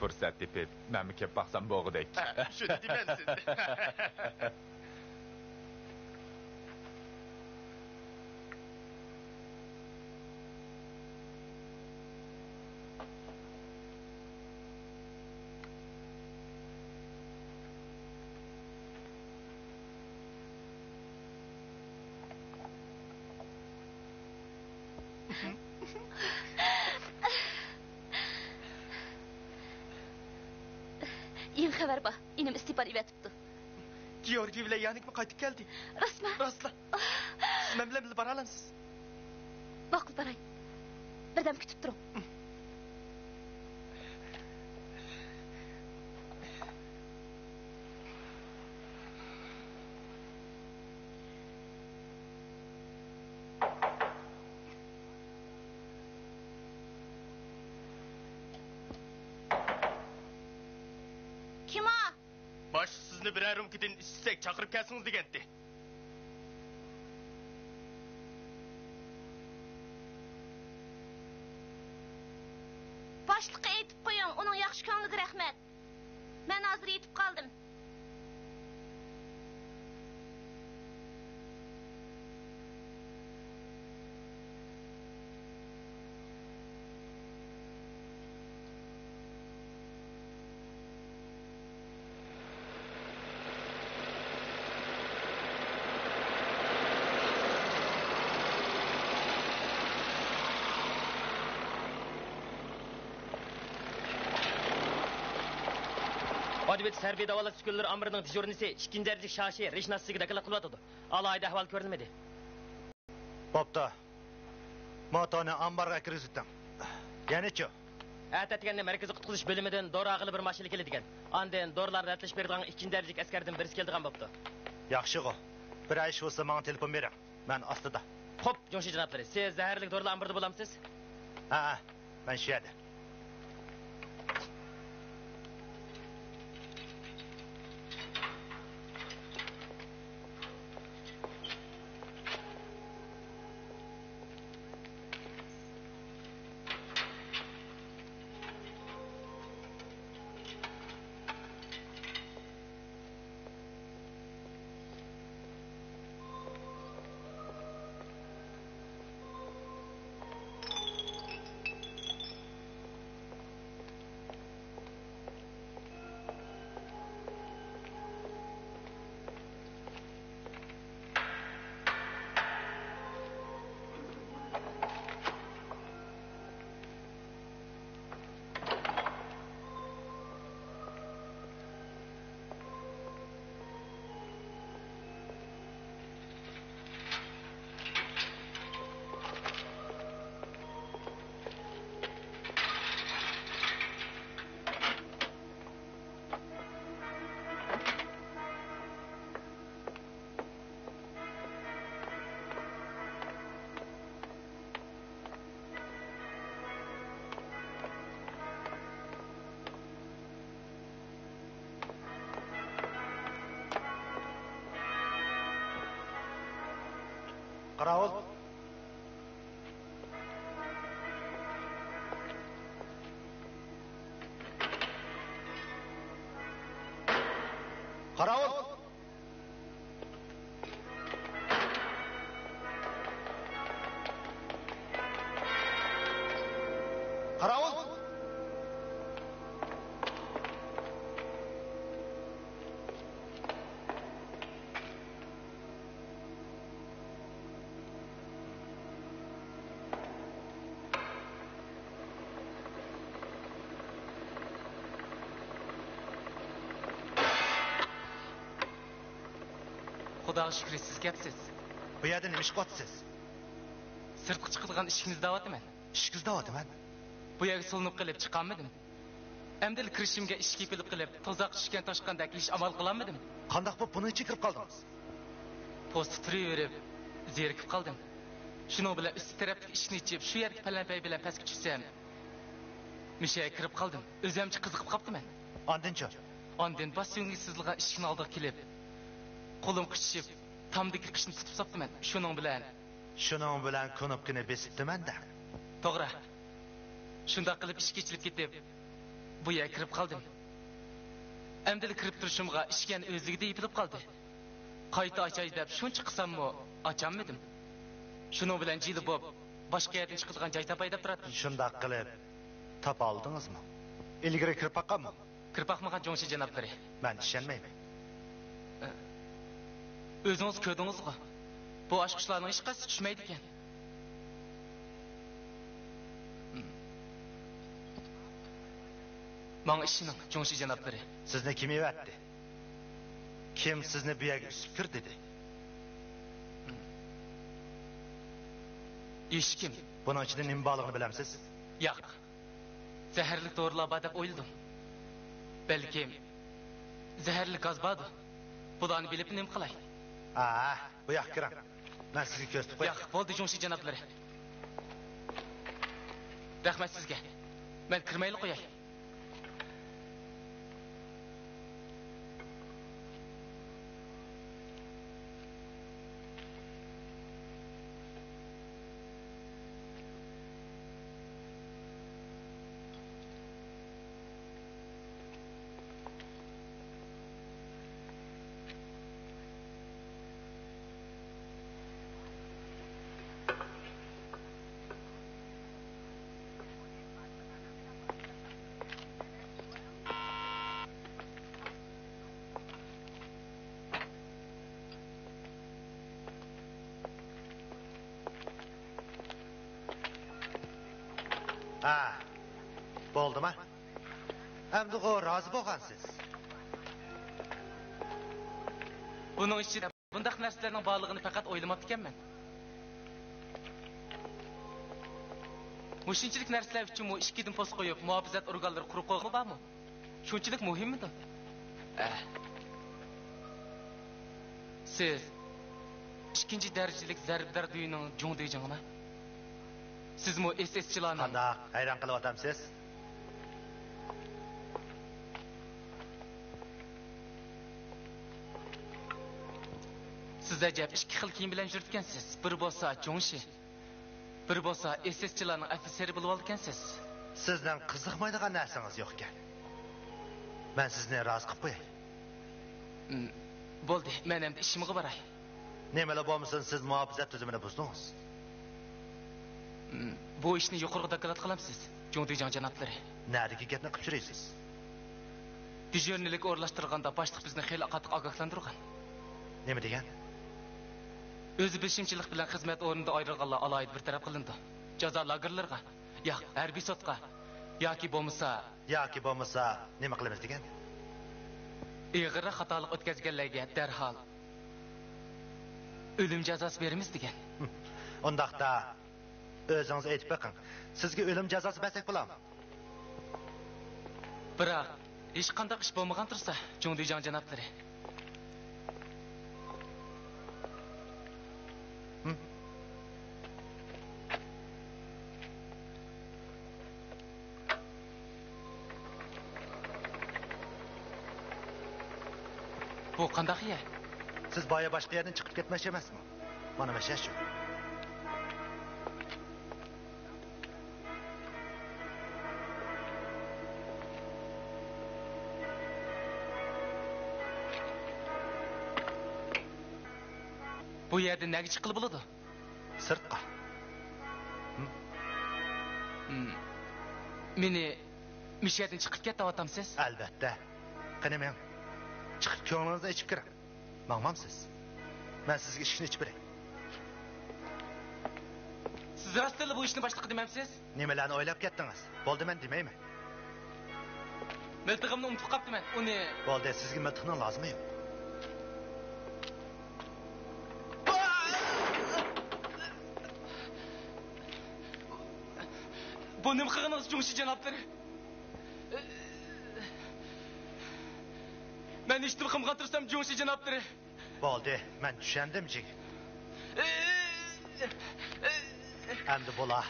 پۇرسەت تېپىپ، مەنمۇ كېلىپ باقسام بولغۇدەك. ھە، شۇنى دېمەمسىز. يېڭى خەۋەر بار. ئىنىم ئىستېپان ئېۋەتىپتۇ. گېئورگىي بىلەن يانىكمۇ قايتىپ كەلدى؟ راستمۇ؟ راستلا. سىز مەن بىلەن بىللە بارالامسىز؟ ماقۇل، باراي. بىردەم كۈتۈپ تۇرۇڭ. كىم ئۇ؟ باش سىزنى بىرەر رومكىدىن ئىچسەك چاقىرىپ كەلسىڭىز دېگەنتى. باشلىققا ئېيتىپ قويۇڭ، ئۇنىڭ ياخشى كۆڭلىگە رەھمەت. مەن ھازىر يېتىپ قالدىم. ئادۋېتس ھەربىي داۋالاش ئۈسكۈنىلىرى ئامبىرىنىڭ دېژۇرنىسى ئىككىنچى دەرىجىلىك شاشى رىشناس سىزگە داكاللىق قىلىۋاتىدۇ. ئالاھىدە ئەھۋال كۆرۈنمىدى. بوپتۇ. موتونى ئامبارغا كىرگۈزۈۋېتىڭ. يەنىچۇ؟ ئەتە ئەتىگەندە مەركىزىي قۇتقۇزۇش بۆلۈمىدىن دورا ئالغىلى بىر ماشىنا كېلىدىكەن. ئاندىن دورىلارنى رەتلىشىپ بېرىدىغان ئىككىنچى دەرىجىلىك ئەسكەردىن بىرسى كېلىدىغان بوپتۇ. ياخشىغۇ. بىرەر ئىش بولسا ماڭا تېلېفون بېرىڭ. مەن ئاستىدا. خوپ، جۇڭشى جانابلىرى، سىز زەھەرلىك دورىلار ئامبىرىدا بولامسىز؟ ھەئە، مەن شۇ يەردە. قاراۋۇل! قاراۋۇل! قاراۋۇل! خۇداغا شۈكرى، سىز كەپسىز. بۇ يەردە نېمە ئىش قىلىۋاتىسىز؟ سىرتقا چىقىدىغان ئىشىكنى ئىزدەۋاتىمەن. ئىشىكنى ئىزدەۋاتىمەن. بۇ يەرگە سولىنىپ قېلىپ چىقالمىدىم. ئەمدىلا كىرىشىمگە ئىشىك يېپىلىپ قېلىپ، تۇزاققا چۈشكەن توشقاندەك ھېچ ئامال قىلالمىدىم. قانداق بولۇپ بۇنىڭ ئىچىگە كىرىپ قالدىڭىز؟ پوستتا تۇرۇۋېرىپ، زېرىكىپ قالدىم. شۇنىڭ بىلەن ئۈستى تەرەپتىكى ئىشىكنى ئېچىپ، شۇ يەردىكى پەلەمپەي بىلەن پەسكە چۈشسەم، مۇشۇ يەرگە كىرىپ قالدىم. ئۆزۈمچە قىزىقىپ قاپتىمەن. ئاندىنچۇ؟ ئاندىن باش سۆڭىكى سىزىلغان ئىشىكنىڭ ئالدىغا كېلىپ، قولۇم قىچىشىپ، تامدىكى قىشنى تۇتۇپ ساپتىمەن. شۇنىڭ بىلەن شۇنىڭ بىلەن كۇنۇپكىنى بېسىپتىمەن-دە. توغرا. شۇنداق قىلىپ ئىشىك ئېچىلىپ كېتىپ، بۇ يەرگە كىرىپ قالدىم. ئەمدىلا كىرىپ تۇرۇشۇمغا ئىشىك يەنە ئۆزلۈكىدىن يېپىلىپ قالدى. قايتا ئاچاي دەپ شۇنچە قىساممۇ، ئاچالمىدىم. شۇنىڭ بىلەن جىلە بوپ، باشقا يەردىن چىقىدىغان جاي تاپاي دەپ تۇراتتىم. شۇنداق قىلىپ، تاپالدىڭىزمۇ؟ ئىلگىرى كىرىپ باققانمۇ؟ كىرىپ باقمىغان، جۇڭشى جانابلىرى. مەن ئىشەنمەيمەن. ئۆزىڭىز كۆردىڭىزغۇ؟ بۇ ئاچقۇچلارنىڭ ھېچقايسىسى چۈشمەيدىكەن. ماڭا ئىشىنىڭ، جۇڭشى جانابلىرى. سىزنى كىم ئەۋەتتى؟ كىم سىزنى بۇ يەرگە ئۈسۈپ كىر دېدى؟ ھېچكىم. بۇنىڭ ئىچىدە نېمە بارلىقىنى بىلەمسىز؟ ياق. زەھەرلىك دورىلار بار دەپ ئويلىدىم. بەلكىم زەھەرلىك گاز باردۇ. بۇلارنى بىلىپ نېمە قىلاي؟ ئاھ، بۇ ياققا كىرىڭ. مەن سىزگە كۆرسىتىپ قوياي. ياق، بولدى، جۇڭشى جانابلىرى. رەھمەت سىزگە. مەن كىرمەيلا قوياي. ھە، بولدىما؟ ئەمدىغۇ رازى بولغانسىز. بۇنىڭ ئىچىدە بۇنداق نەرسىلەرنىڭ بارلىقىنى پەقەت ئويلىماپتىكەنمەن. مۇشۇنچىلىك نەرسىلەر ئۈچۈنمۇ ئىشىكىدىن پوست قويۇپ، مۇھاپىزەت ئورگانلىرى قۇرۇق قويغىنى بارمۇ؟ شۇنچىلىك مۇھىممىدۇ؟ ئە. سىز ئىككىنچى دەرىجىلىك زەربىدار دۈيىنىڭ جۇڭ دېجىڭىما؟ سىزمۇ ئېس ئېسچىلارنىڭ. قانداق، ھەيران قېلىۋاتامسىز؟ سىز ئەجەب ئىككى خىل كىيىم بىلەن يۈرىدىكەنسىز. بىر بولسا جۇڭشى، بىر بولسا ئېس ئېسچىلارنىڭ ئەفسېرى بولۇۋالىدىكەنسىز. سىزنىڭ قىزىقمايدىغان نەرسىڭىز يوقكەن. مەن سىزنى رازى قىلىپ قوياي. م، بولدى، مەن ئەمدى ئىشىمغا باراي. نېمىلا بولمىسۇن، سىز مۇھاپىزەت تۈزۈمىنى بۇزدىڭىز. م، بۇ ئىشنى يۇقىرىغا دوكلات قىلامسىز، جۇڭدىجاڭ جانابلىرى؟ نەدىكى گەپنى قىلىپ يۈرىسىز؟ دېژۇرنىلىك ئورۇنلاشتۇرغاندا باشلىق بىزنى خېلى قاتتىق ئاگاھلاندۇرغان. نېمە دېگەن؟ ئۆزى بىلىشىمچىلىك بىلەن خىزمەت ئورنىدا ئايرىلغانلار ئالاھىدە بىر تەرەپ قىلىنىدۇ. جازا لاگېرلىرىغا، ياق، ھەربىي سوتقا ياكى بولمىسا. ياكى بولمىسا نېمە قىلىمىز دېگەن؟ ئېغىرراق خاتالىق ئۆتكەزگەنلەرگە دەرھال ئۆلۈم جازاسى بېرىمىز دېگەن. ئۇنداقتا ئۆزىڭىز ئېيتىپ بېقىڭ، سىزگە ئۆلۈم جازاسى بەرسەك بولامۇ؟ بىراق، ھېچقانداق ئىش بولمىغان تۇرسا، جۇڭدىجاڭ جانابلىرى. ھىم. بۇ قانداق يەر؟ سىز بايا باشقا يەردىن چىقىپ كەتمەكچى ئەمەسمۇ؟ مانا مەشە شۇ. بۇ يەردىن نەگە چىققىلى بولىدۇ؟ سىرتقا. ھىم. ھىم. مېنى مۇشۇ يەردىن چىقىپ كەت دەۋاتامسىز؟ ئەلۋەتتە. قېنى مېڭىڭ. چىقىپ كۆڭلىڭىزنى ئېچىپ كىرىڭ. ماڭمامسىز؟ مەن سىزگە ئىشىكنى ئېچىپ بېرەي. سىز راستتىنلا بۇ ئىشنى باشلىقى دېمەمسىز؟ نېمىلەرنى ئويلاپ كەتتىڭىز؟ بولدى، مەن دېمەيمەن. مىلتىقىمنى ئۇنتۇپ قاپتىمەن، ئۇنى. بولدى، سىزگە مىلتىقنىڭ لازىمى يوق. بۇ نېمە قىلغىنىڭىز، جۇڭشى جانابلىرى؟ مەن ھېچنېمە قىلمىغان تۇرسام، جۇڭشى جانابلىرى. بولدى، مەن چۈشەندىم، جىگىت. ئەمدى بولا.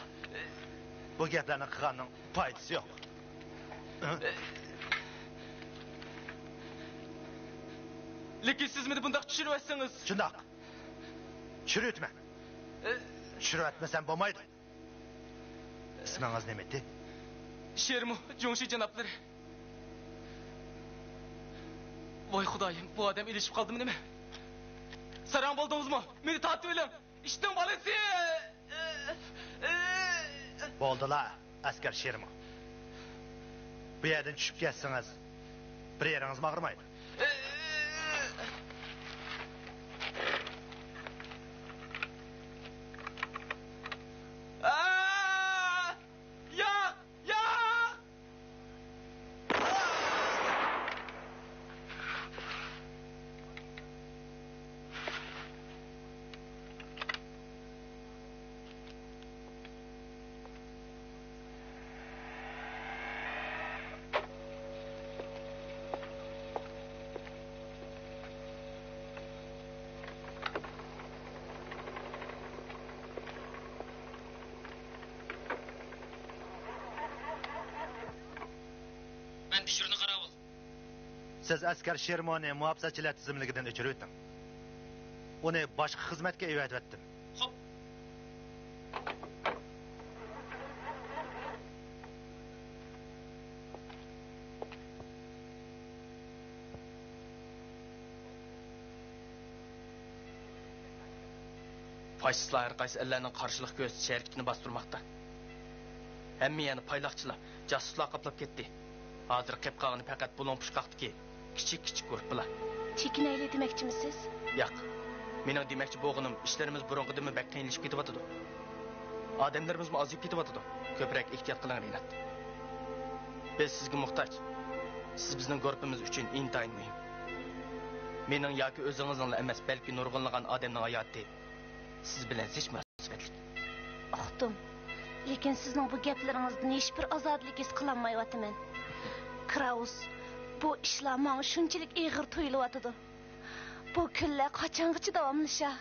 بۇ گەپلەرنى قىلغاننىڭ پايدىسى يوق. لېكىن سىز مېنى بۇنداق چۈشۈرۈۋەتسىڭىز. شۇنداق. چۈشۈرۈۋېتىمەن. چۈشۈرۈۋەتمىسەم بولمايدۇ. ئىسمىڭىز نېمىدى؟ شېرمۇ، جۇڭشى جانابلىرى. ۋاي خۇدايىم، بۇ ئادەم ئېلىشىپ قالدىمۇ نېمە؟ ساراڭ بولدىڭىزمۇ؟ مېنى تارتىۋېلىڭ! ئىتنىڭ بالىسى! بولدىلا، ئەسكەر شېرمۇ. بۇ يەردىن چۈشۈپ كەتسىڭىز، بىر يېرىڭىزمۇ ئاغرىمايدۇ. ياق! ياق! مەن دېژۇرنىي قاراۋۇل. سىز ئەسكەر شېرمونى مۇھاپىزەتچىلەر تىزىملىكىدىن ئۆچۈرۈۋېتىڭ. ئۇنى باشقا خىزمەتكە ئەۋەتىۋەتتىم. خوپ. فاشىستلار ھەر قايسى ئەللەرنىڭ قارشىلىق كۆرسىتىش ھەرىكىتىنى باستۇرماقتا. ھەممە يەرنى پايلاقچىلار، جاسۇسلار قاپلاپ كەتتى. ھازىر قېپ قالغىنى پەقەت بۇلۇڭ پۇچقاقتىكى كىچىك كىچىك گۇرۇپپىلار. چېكىنەيلى دېمەكچىمىسىز؟ ياق. مېنىڭ دېمەكچى بولغىنىم، ئىشلىرىمىز بۇرۇنقىدىنمۇ بەك قىيىنلىشىپ كېتىۋاتىدۇ. ئادەملىرىمىزمۇ ئازىيىپ كېتىۋاتىدۇ. كۆپرەك ئېھتىيات قىلىڭ، رىنات. بىز سىزگە موھتاج. سىز بىزنىڭ گۇرۇپپىمىز ئۈچۈن ئىنتايىن مۇھىم. مېنىڭ ياكى ئۆزىڭىزنىڭلا ئەمەس، بەلكى نۇرغۇنلىغان ئادەمنىڭ ھاياتى سىز بىلەن زىچ مۇناسىۋەتلىك. ئۇقتۇم. لېكىن سىزنىڭ بۇ گەپلىرىڭىزدىن ھېچبىر ئازادىلىك ھېس قىلالمايۋاتىمەن. كراۋس، بۇ ئىشلار ماڭا شۇنچىلىك ئېغىر تۇيۇلۇۋاتىدۇ. بۇ كۈنلەر قاچانغىچە داۋاملىشار؟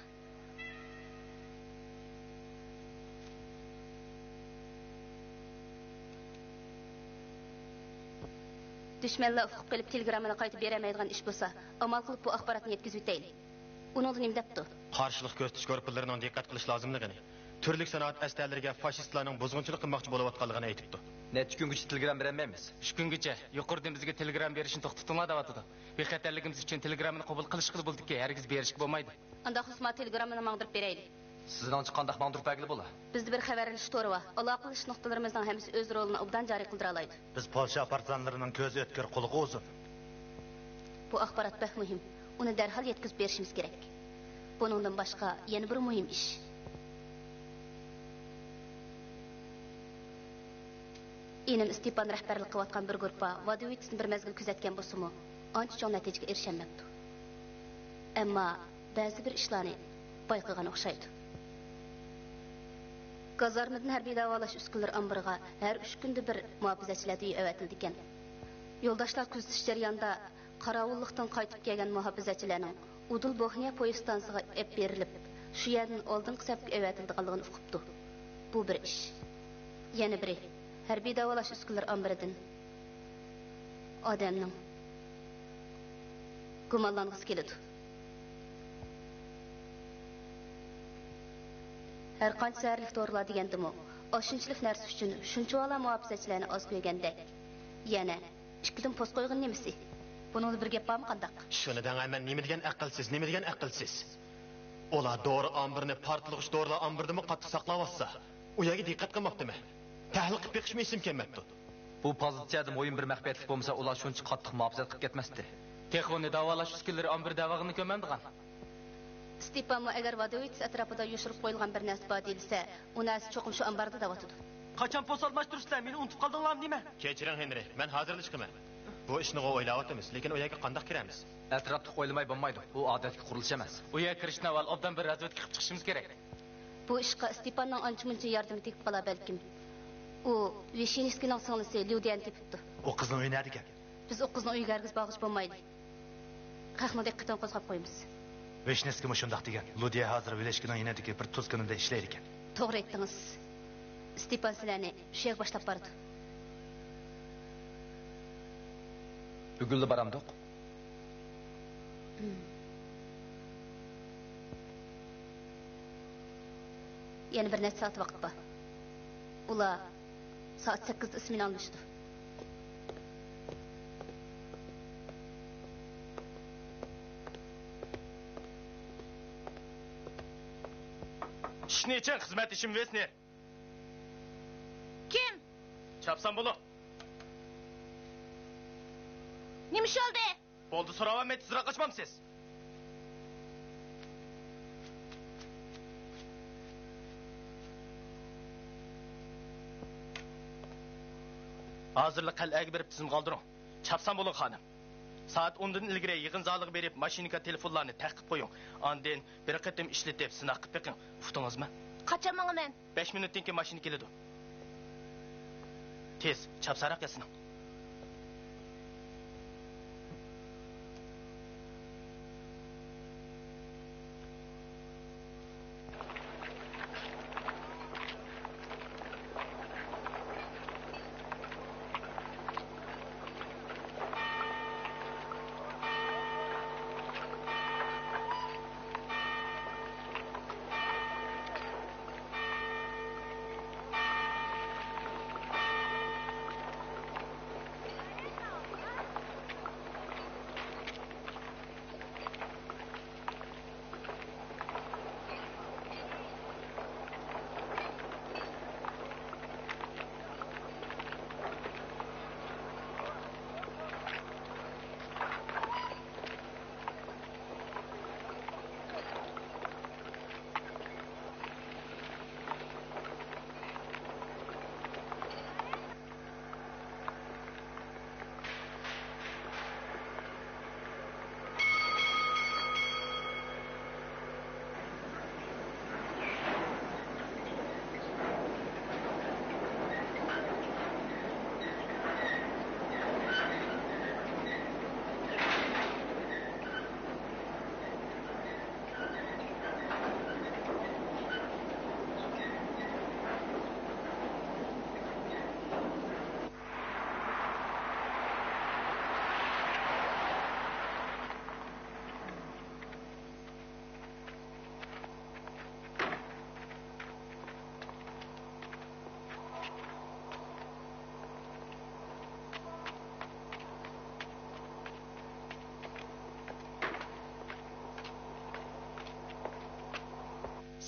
دۈشمەنلەر ئۇقۇپ قېلىپ، تېلېگراممىنى قايتۇرۇپ بېرەلمەيدىغان ئىش بولسا، ئامال قىلىپ بۇ ئاخباراتنى يەتكۈزۈۋېتەيلى. ئۇنىڭدا نېمە دەپتۇ؟ قارشىلىق كۆرسىتىش گۇرۇپپىلىرىنىڭ دىققەت قىلىش لازىملىقىنى، تۈرلۈك سانائەت ئەستەرىلىرىگە فاشىستلارنىڭ بۇزغۇنچىلىق قىلماقچى بولۇۋاتقانلىقىنى ئېيتىپتۇ. نەچچە كۈنگىچە تېلېگرام بېرەلمەيمىز؟ ئۈچ كۈنگىچە. يۇقىرىدىن بىزگە تېلېگرام بېرىشنى توختىتىڭلار دەۋاتىدۇ. بىخەتەرلىكىمىز ئۈچۈن تېلېگراممىنى قوبۇل قىلىشقىلا بولىدىكى، ھەرگىز بېرىشكە بولمايدۇ. ئانداق بولسا ماڭا تېلېگراممىنى ماڭدۇرۇپ بېرەيلى. سىزنىڭچە قانداق ماڭدۇرۇپ بەرگىلى بولا؟ بىزدە بىر خەۋەرلىشىش تورى بار. ئالاقىلىشىش نۇقتىلىرىمىزنىڭ ھەممىسى ئۆز رولىنى ئوبدان جارى قىلدۇرالايدۇ. بىز پولشا پارتىزانلىرىنىڭ كۆزى ئۆتكۈر، قۇلىقى ئۇزۇن. بۇ ئاخبارات بەك مۇھىم. ئۇنى دەرھال يەتكۈزۈپ بېرىشىمىز كېرەك. بۇنىڭدىن باشقا يەنە بىر مۇھىم ئىش. ئىنىم ئىستېپان رەھبەرلىك قىلىۋاتقان بىر گۇرۇپپا ۋادوۋىتسنى بىر مەزگىل كۆزەتكەن بولسىمۇ، ئانچە چوڭ نەتىجىگە ئېرىشەلمەپتۇ. ئەمما بەزى بىر ئىشلارنى بايقىغان ئوخشايدۇ. گازارمىدىن ھەربىي داۋالاش ئۈسكۈنىلىرى ئامبىرىغا ھەر ئۈچ كۈندە بىر مۇھاپىزەتچىلەر دېيى ئەۋەتىلىدىكەن. يولداشلار كۆزىتىش جەريانىدا قاراۋۇللۇقتىن قايتىپ كەلگەن مۇھاپىزەتچىلەرنىڭ ئۇدۇل بوھنىيە پويىز ئىستانسىسىغا ئېلىپ بېرىلىپ، شۇ يەردىن ئالدىنقى سەپكە ئەۋەتىلىدىغانلىقىنى ئۇقۇپتۇ. بۇ بىر ئىش. يەنە بىرى، ھەربىي داۋالاش ئۈسكۈنىلىرى ئامبىرىدىن ئادەمنىڭ گۇمانلانغۇسى كېلىدۇ. ھەرقانچە زەھەرلىك دورىلار دېگەندىمۇ، ئاشۇنچىلىك نەرسە ئۈچۈن شۇنچىۋالا مۇھاپىزەتچىلەرنى ئاز كۆرگەندەك، يەنە ئىككىدىن پوست قويغىنى نېمىسى؟ بۇنىڭدا بىر گەپ بارمۇ قانداق؟ شۇنى دەڭە، مەن نېمە دېگەن ئەقىلسىز، نېمە دېگەن ئەقىلسىز! ئۇلار دورا ئامبىرىنى پارتلىغۇچ دورىلار ئامبىرىدىنمۇ قاتتىق ساقلاۋاتسا، ئۇ يەرگە دىققەت قىلماپتىمەن. تەھلىل قىلىپ بېقىشمۇ ئېسىمگە كەلمەپتۇ. بۇ پازىتسىيەدە مۇھىم بىر مەخپىيەتلىك بولمىسا، ئۇلار شۇنچە قاتتىق مۇھاپىزەت قىلىپ كەتمەستى. تېخى ئۇنى داۋالاش ئۈسكۈنىلىرى ئامبىرى دەۋالغىنىنى كۆرمەمدىغان. ستېپانمۇ ئەگەر ۋادوۋىتس ئەتراپىدا يوشۇرۇپ قويۇلغان بىر نەرسە بار دېيىلسە، ئۇ نەرسە چوقۇم شۇ ئامباردا دەۋاتىدۇ. قاچان پوست ئالماشتۇرىسىلەر؟ مېنى ئۇنتۇپ قالدىڭلارمۇ نېمە؟ كەچۈرۈڭ، ھېنرى، مەن ھازىرلا چىقىمەن. بۇ ئىشنىغۇ ئويلاۋاتىمىز، لېكىن ئۇ يەرگە قانداق كىرەمىز؟ ئەتراپلىق ئويلىماي بولمايدۇ. بۇ ئادەتتىكى قۇرۇلۇش ئەمەس. ئۇ يەرگە كىرىشتىن ئاۋۋال ئوبدان بىر رازۋېدكا قىلىپ چىقىشىمىز كېرەك. بۇ ئىشقا ستېپاننىڭ ئانچە-مۇنچە ياردىمى تېگىپ قالا بەلكىم. ئۇ ۋىشنېۋسكىينىڭ سىڭلىسى ليۇدىيەنى تېپىپتۇ. ئۇ قىزنىڭ ئۆيى نەدىكەن؟ بىز ئۇ قىزنىڭ ئۆيىگە ھەرگىز بارغۇچە بولمايلى. خەقنىڭ دىققىتىنى قوزغاپ قويىمىز. ۋىشنېۋسكىيمۇ شۇنداق دېگەن. ليۇدىيە ھازىر ۋىلېشكىنىڭ يېنىدىكى بىر تۇزكونىدا ئىشلەيدىكەن. توغرا ئېيتتىڭىز. ستېپان سىلەرنى شۇ يەرگە باشلاپ بارىدۇ. بۈگۈنلا بارامدۇق؟ ھىم. يەنە بىر نەچچە سائەت ۋاقىت بار. ئۇلار سائەت سەككىزدە ئىسمېنا ئالمىشىدۇ. ئىشىكنى ئېچىڭ، خىزمەتدىشىم ۋېسنېر. كىم؟ چاپسان بولۇڭ. نېمە ئىش بولدى؟ بولدى، سوراۋەرمەي تېزراق ئاچمامسىز؟ ھازىرلا قەلئەگە بېرىپ تىزىمغا ئالدۇرۇڭ. چاپسان بولۇڭ، خانىم. سائەت ئوندىن ئىلگىرى يىغىن زالىغا بېرىپ، ماشىنىكا تېلېفونلارنى تەتقىق قويۇڭ. ئاندىن بىر قېتىم ئىشلىتىپ سىناق قىلىپ بېقىڭ. ئۇقتىڭىزمۇ؟ قاچان ماڭىمەن؟ بەش مىنۇتتىن كېيىن ماشىنا كېلىدۇ. تېز، چاپسانراق ياسىنىڭ.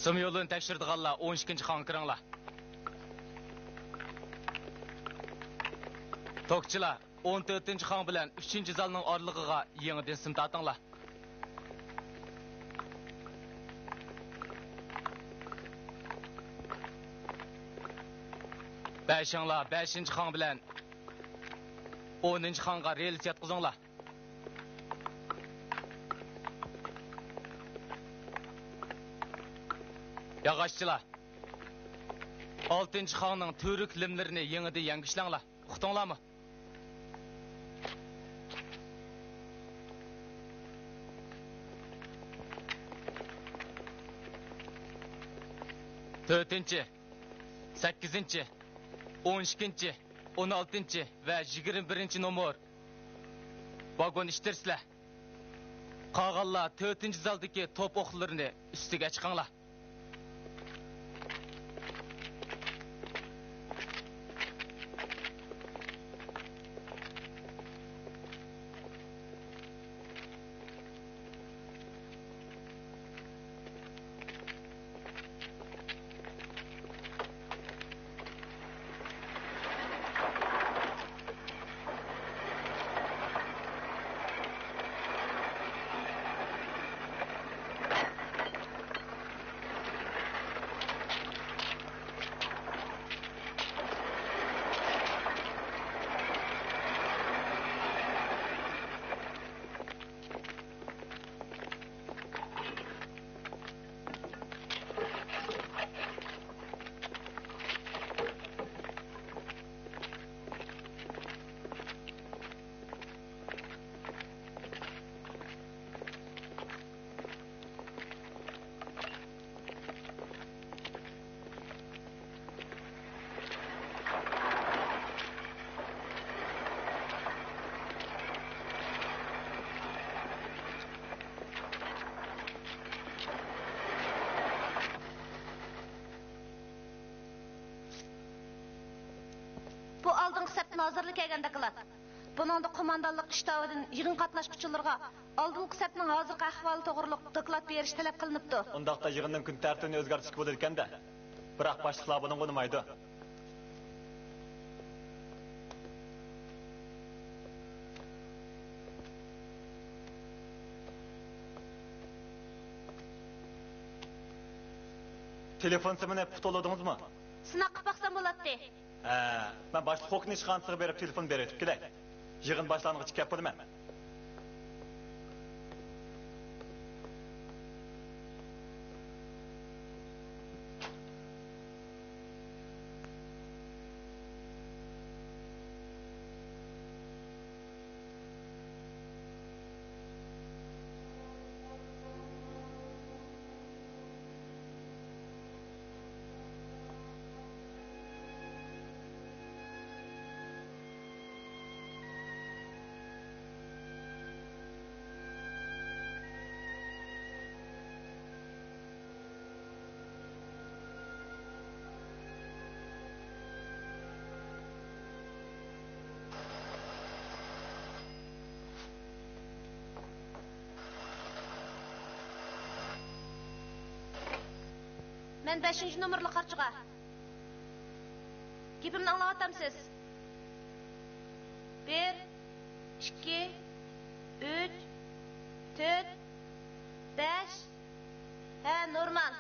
سىم يولىنى تەكشۈرىدىغانلار ئون ئىككىنچى خاڭغا كىرىڭلار. توكچىلار، ئون تۆتىنچى خاڭ بىلەن ئۈچىنچى زالنىڭ ئارىلىقىغا يېڭىدىن سىم تارتىڭلار. بەشىڭلار بەشىنچى خاڭ بىلەن ئونىنچى خاڭغا رېلىس ياتقۇزۇڭلار. ياغاچچىلار، ئالتىنچى خاڭنىڭ تۈۋرۈك لىملىرىنى يېڭىدىن يەڭگۈشلەڭلار. ئۇقتۇڭلارمۇ؟ تۆتىنچى، سەككىزىنچى، ئون ئىككىنچى، ئون ئالتىنچى ۋە يىگىرمە بىرىنچى نومۇر ۋاگون ئىچتىرىسىلەر. قالغانلار تۆتىنچى زالدىكى توپ ئوقلىرىنى ئۈستىگە چىقىڭلار. ھازىرلا كەلگەن دوكلات. بۇنىڭدا قوماندانلىق شتابىدىن يىغىن قاتناشقۇچىلىرىغا ئالدىنقى سەپنىڭ ھازىرقى ئەھۋالى توغرىلىق دوكلات بېرىش تەلەپ قىلىنىپتۇ. ئۇنداقتا يىغىننىڭ كۈن تەرتىپىنى ئۆزگەرتىشكە بولىدىكەن-دە. بىراق باشلىقلار بۇنىڭغا ئۇنىمايدۇ. تېلېفون سىمىنى پۇختا ئۇلىدىڭىزمۇ؟ سىناق قىلىپ باقسام بولاتتى. ھە، مەن باشلىق خوكنىڭ ئىشخانىسىغا بېرىپ تېلېفون بېرىۋېتىپ كېلەي. يىغىن باشلانغىچە كەپ بولىمەن. مەن بەشىنچى نومۇرلۇق قارچىغا. گېپىمنى ئاڭلاۋاتامسىز؟ بىر، ئىككى، ئۈچ، تۆت، بەش. ھە، نورمال.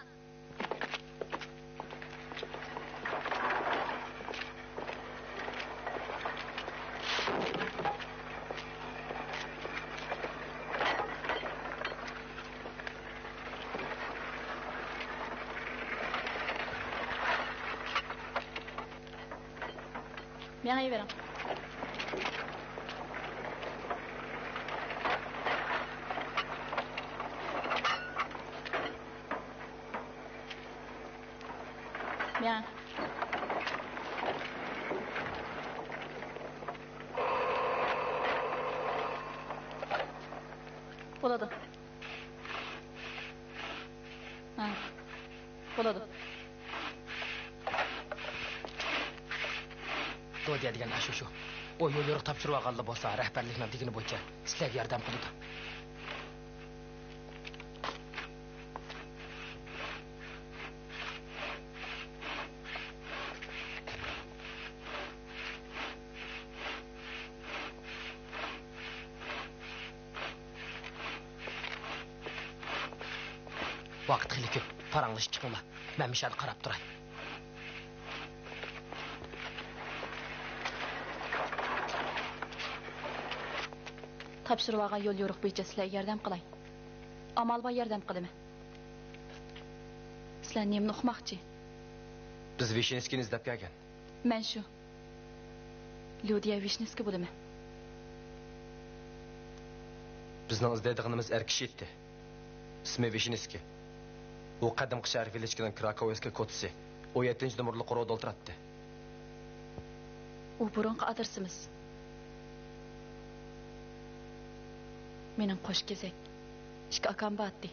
مېڭىۋېرىڭ. مېڭىڭ. بولىدۇ. ھە. بولىدۇ. دوديا دېگەن ئاشۇ شۇ. ئۇ يول يورۇق تاپشۇرۇۋالغانلا بولسا، رەھبەرلىكنىڭ دېگىنى بويىچە سىلەرگە ياردەم قىلىدۇ. ۋاقىت خېلى كۆپ، پاراڭلىشىپ چىقىڭلار. مەن مۇشۇ يەردە قاراپ تۇراي. تاپشۇرۇۋالغان يول يورۇق بويىچە سىلەرگە ياردەم قىلاي. ئامال بار ياردەم قىلىمەن. سىلەر نېمىنى ئۇقماقچى؟ بىز ۋىشنىسكىنى ئىزدەپ كەلگەن. مەن شۇ. ليۇدىيە ۋىشنىسكى بولىمەن. بىزنىڭ ئىزدەيدىغىنىمىز ئەر كىشى ئىدى. ئىسمى ۋىشنىسكى. ئۇ قەدىمكى شەھەر ۋېلىچكىنىڭ كراكوۋسكىي كوچىسى، ئون يەتتىنچى نومۇرلۇق رودا ئولتۇراتتى. ئۇ بۇرۇنقى ئادرېسىمىز. مېنىڭ قوش كېزەك ئىككى ئاكام بارتتى.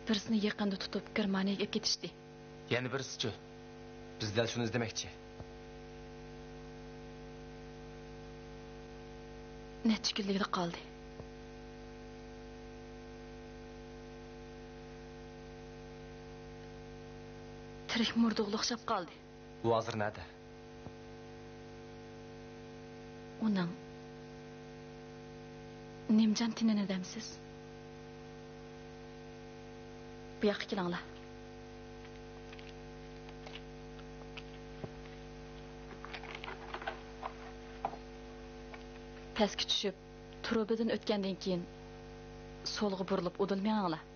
بىرسىنى يېقىندا تۇتۇپ، گېرمانىيەگە ئېلىپ كېتىشتى. يەنە بىرسىچۇ؟ بىز دەل شۇنى ئىزدىمەكچى. نەچچە كۈنلۈكلا قالدى. تىرىك مۇردىغىلا ئوخشاپ قالدى. ئۇ ھازىر نەدە؟ ئۇنىڭ نىمجان تېنىنى دەمسىز؟ بۇ ياققا كېلىڭلار. پەسكە چۈشۈپ، تۇرۇبىدىن ئۆتكەندىن كېيىن، سولغا بۇرۇلۇپ ئۇدۇل مېڭىڭلار.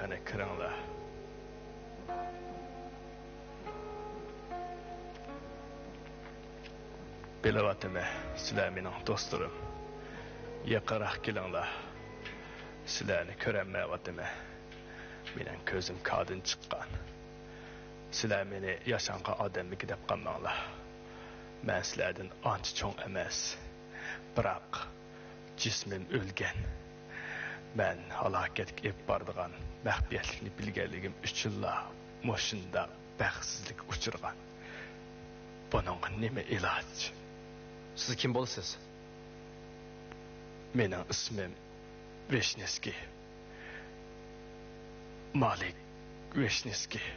يەنە كىرىڭلار. بىلىۋاتىمەن، سىلەر مېنىڭ دوستلىرىم. يېقىنراق كېلىڭلار. سىلەرنى كۆرەلمەيۋاتىمەن. مېنىڭ كۆزۈم كادىن چىققان. سىلەر مېنى ياشانغان ئادەممىكىن دەپ قالماڭلار. مەن سىلەردىن ئانچە چوڭ ئەمەس. بىراق، جىسمىم ئۆلگەن. مەن ھالاكەتكە ئېلىپ بارىدىغان مەخپىيەتلىكنى بىلگەنلىكىم ئۈچۈنلا مۇشۇنداق بەختسىزلىككە ئۇچرىغان. بۇنىڭغا نېمە ئىلاج؟ سىز كىم بولىسىز؟ مېنىڭ ئىسمىم ۋىشنىسكىي. مالىك ۋىشنىسكىي.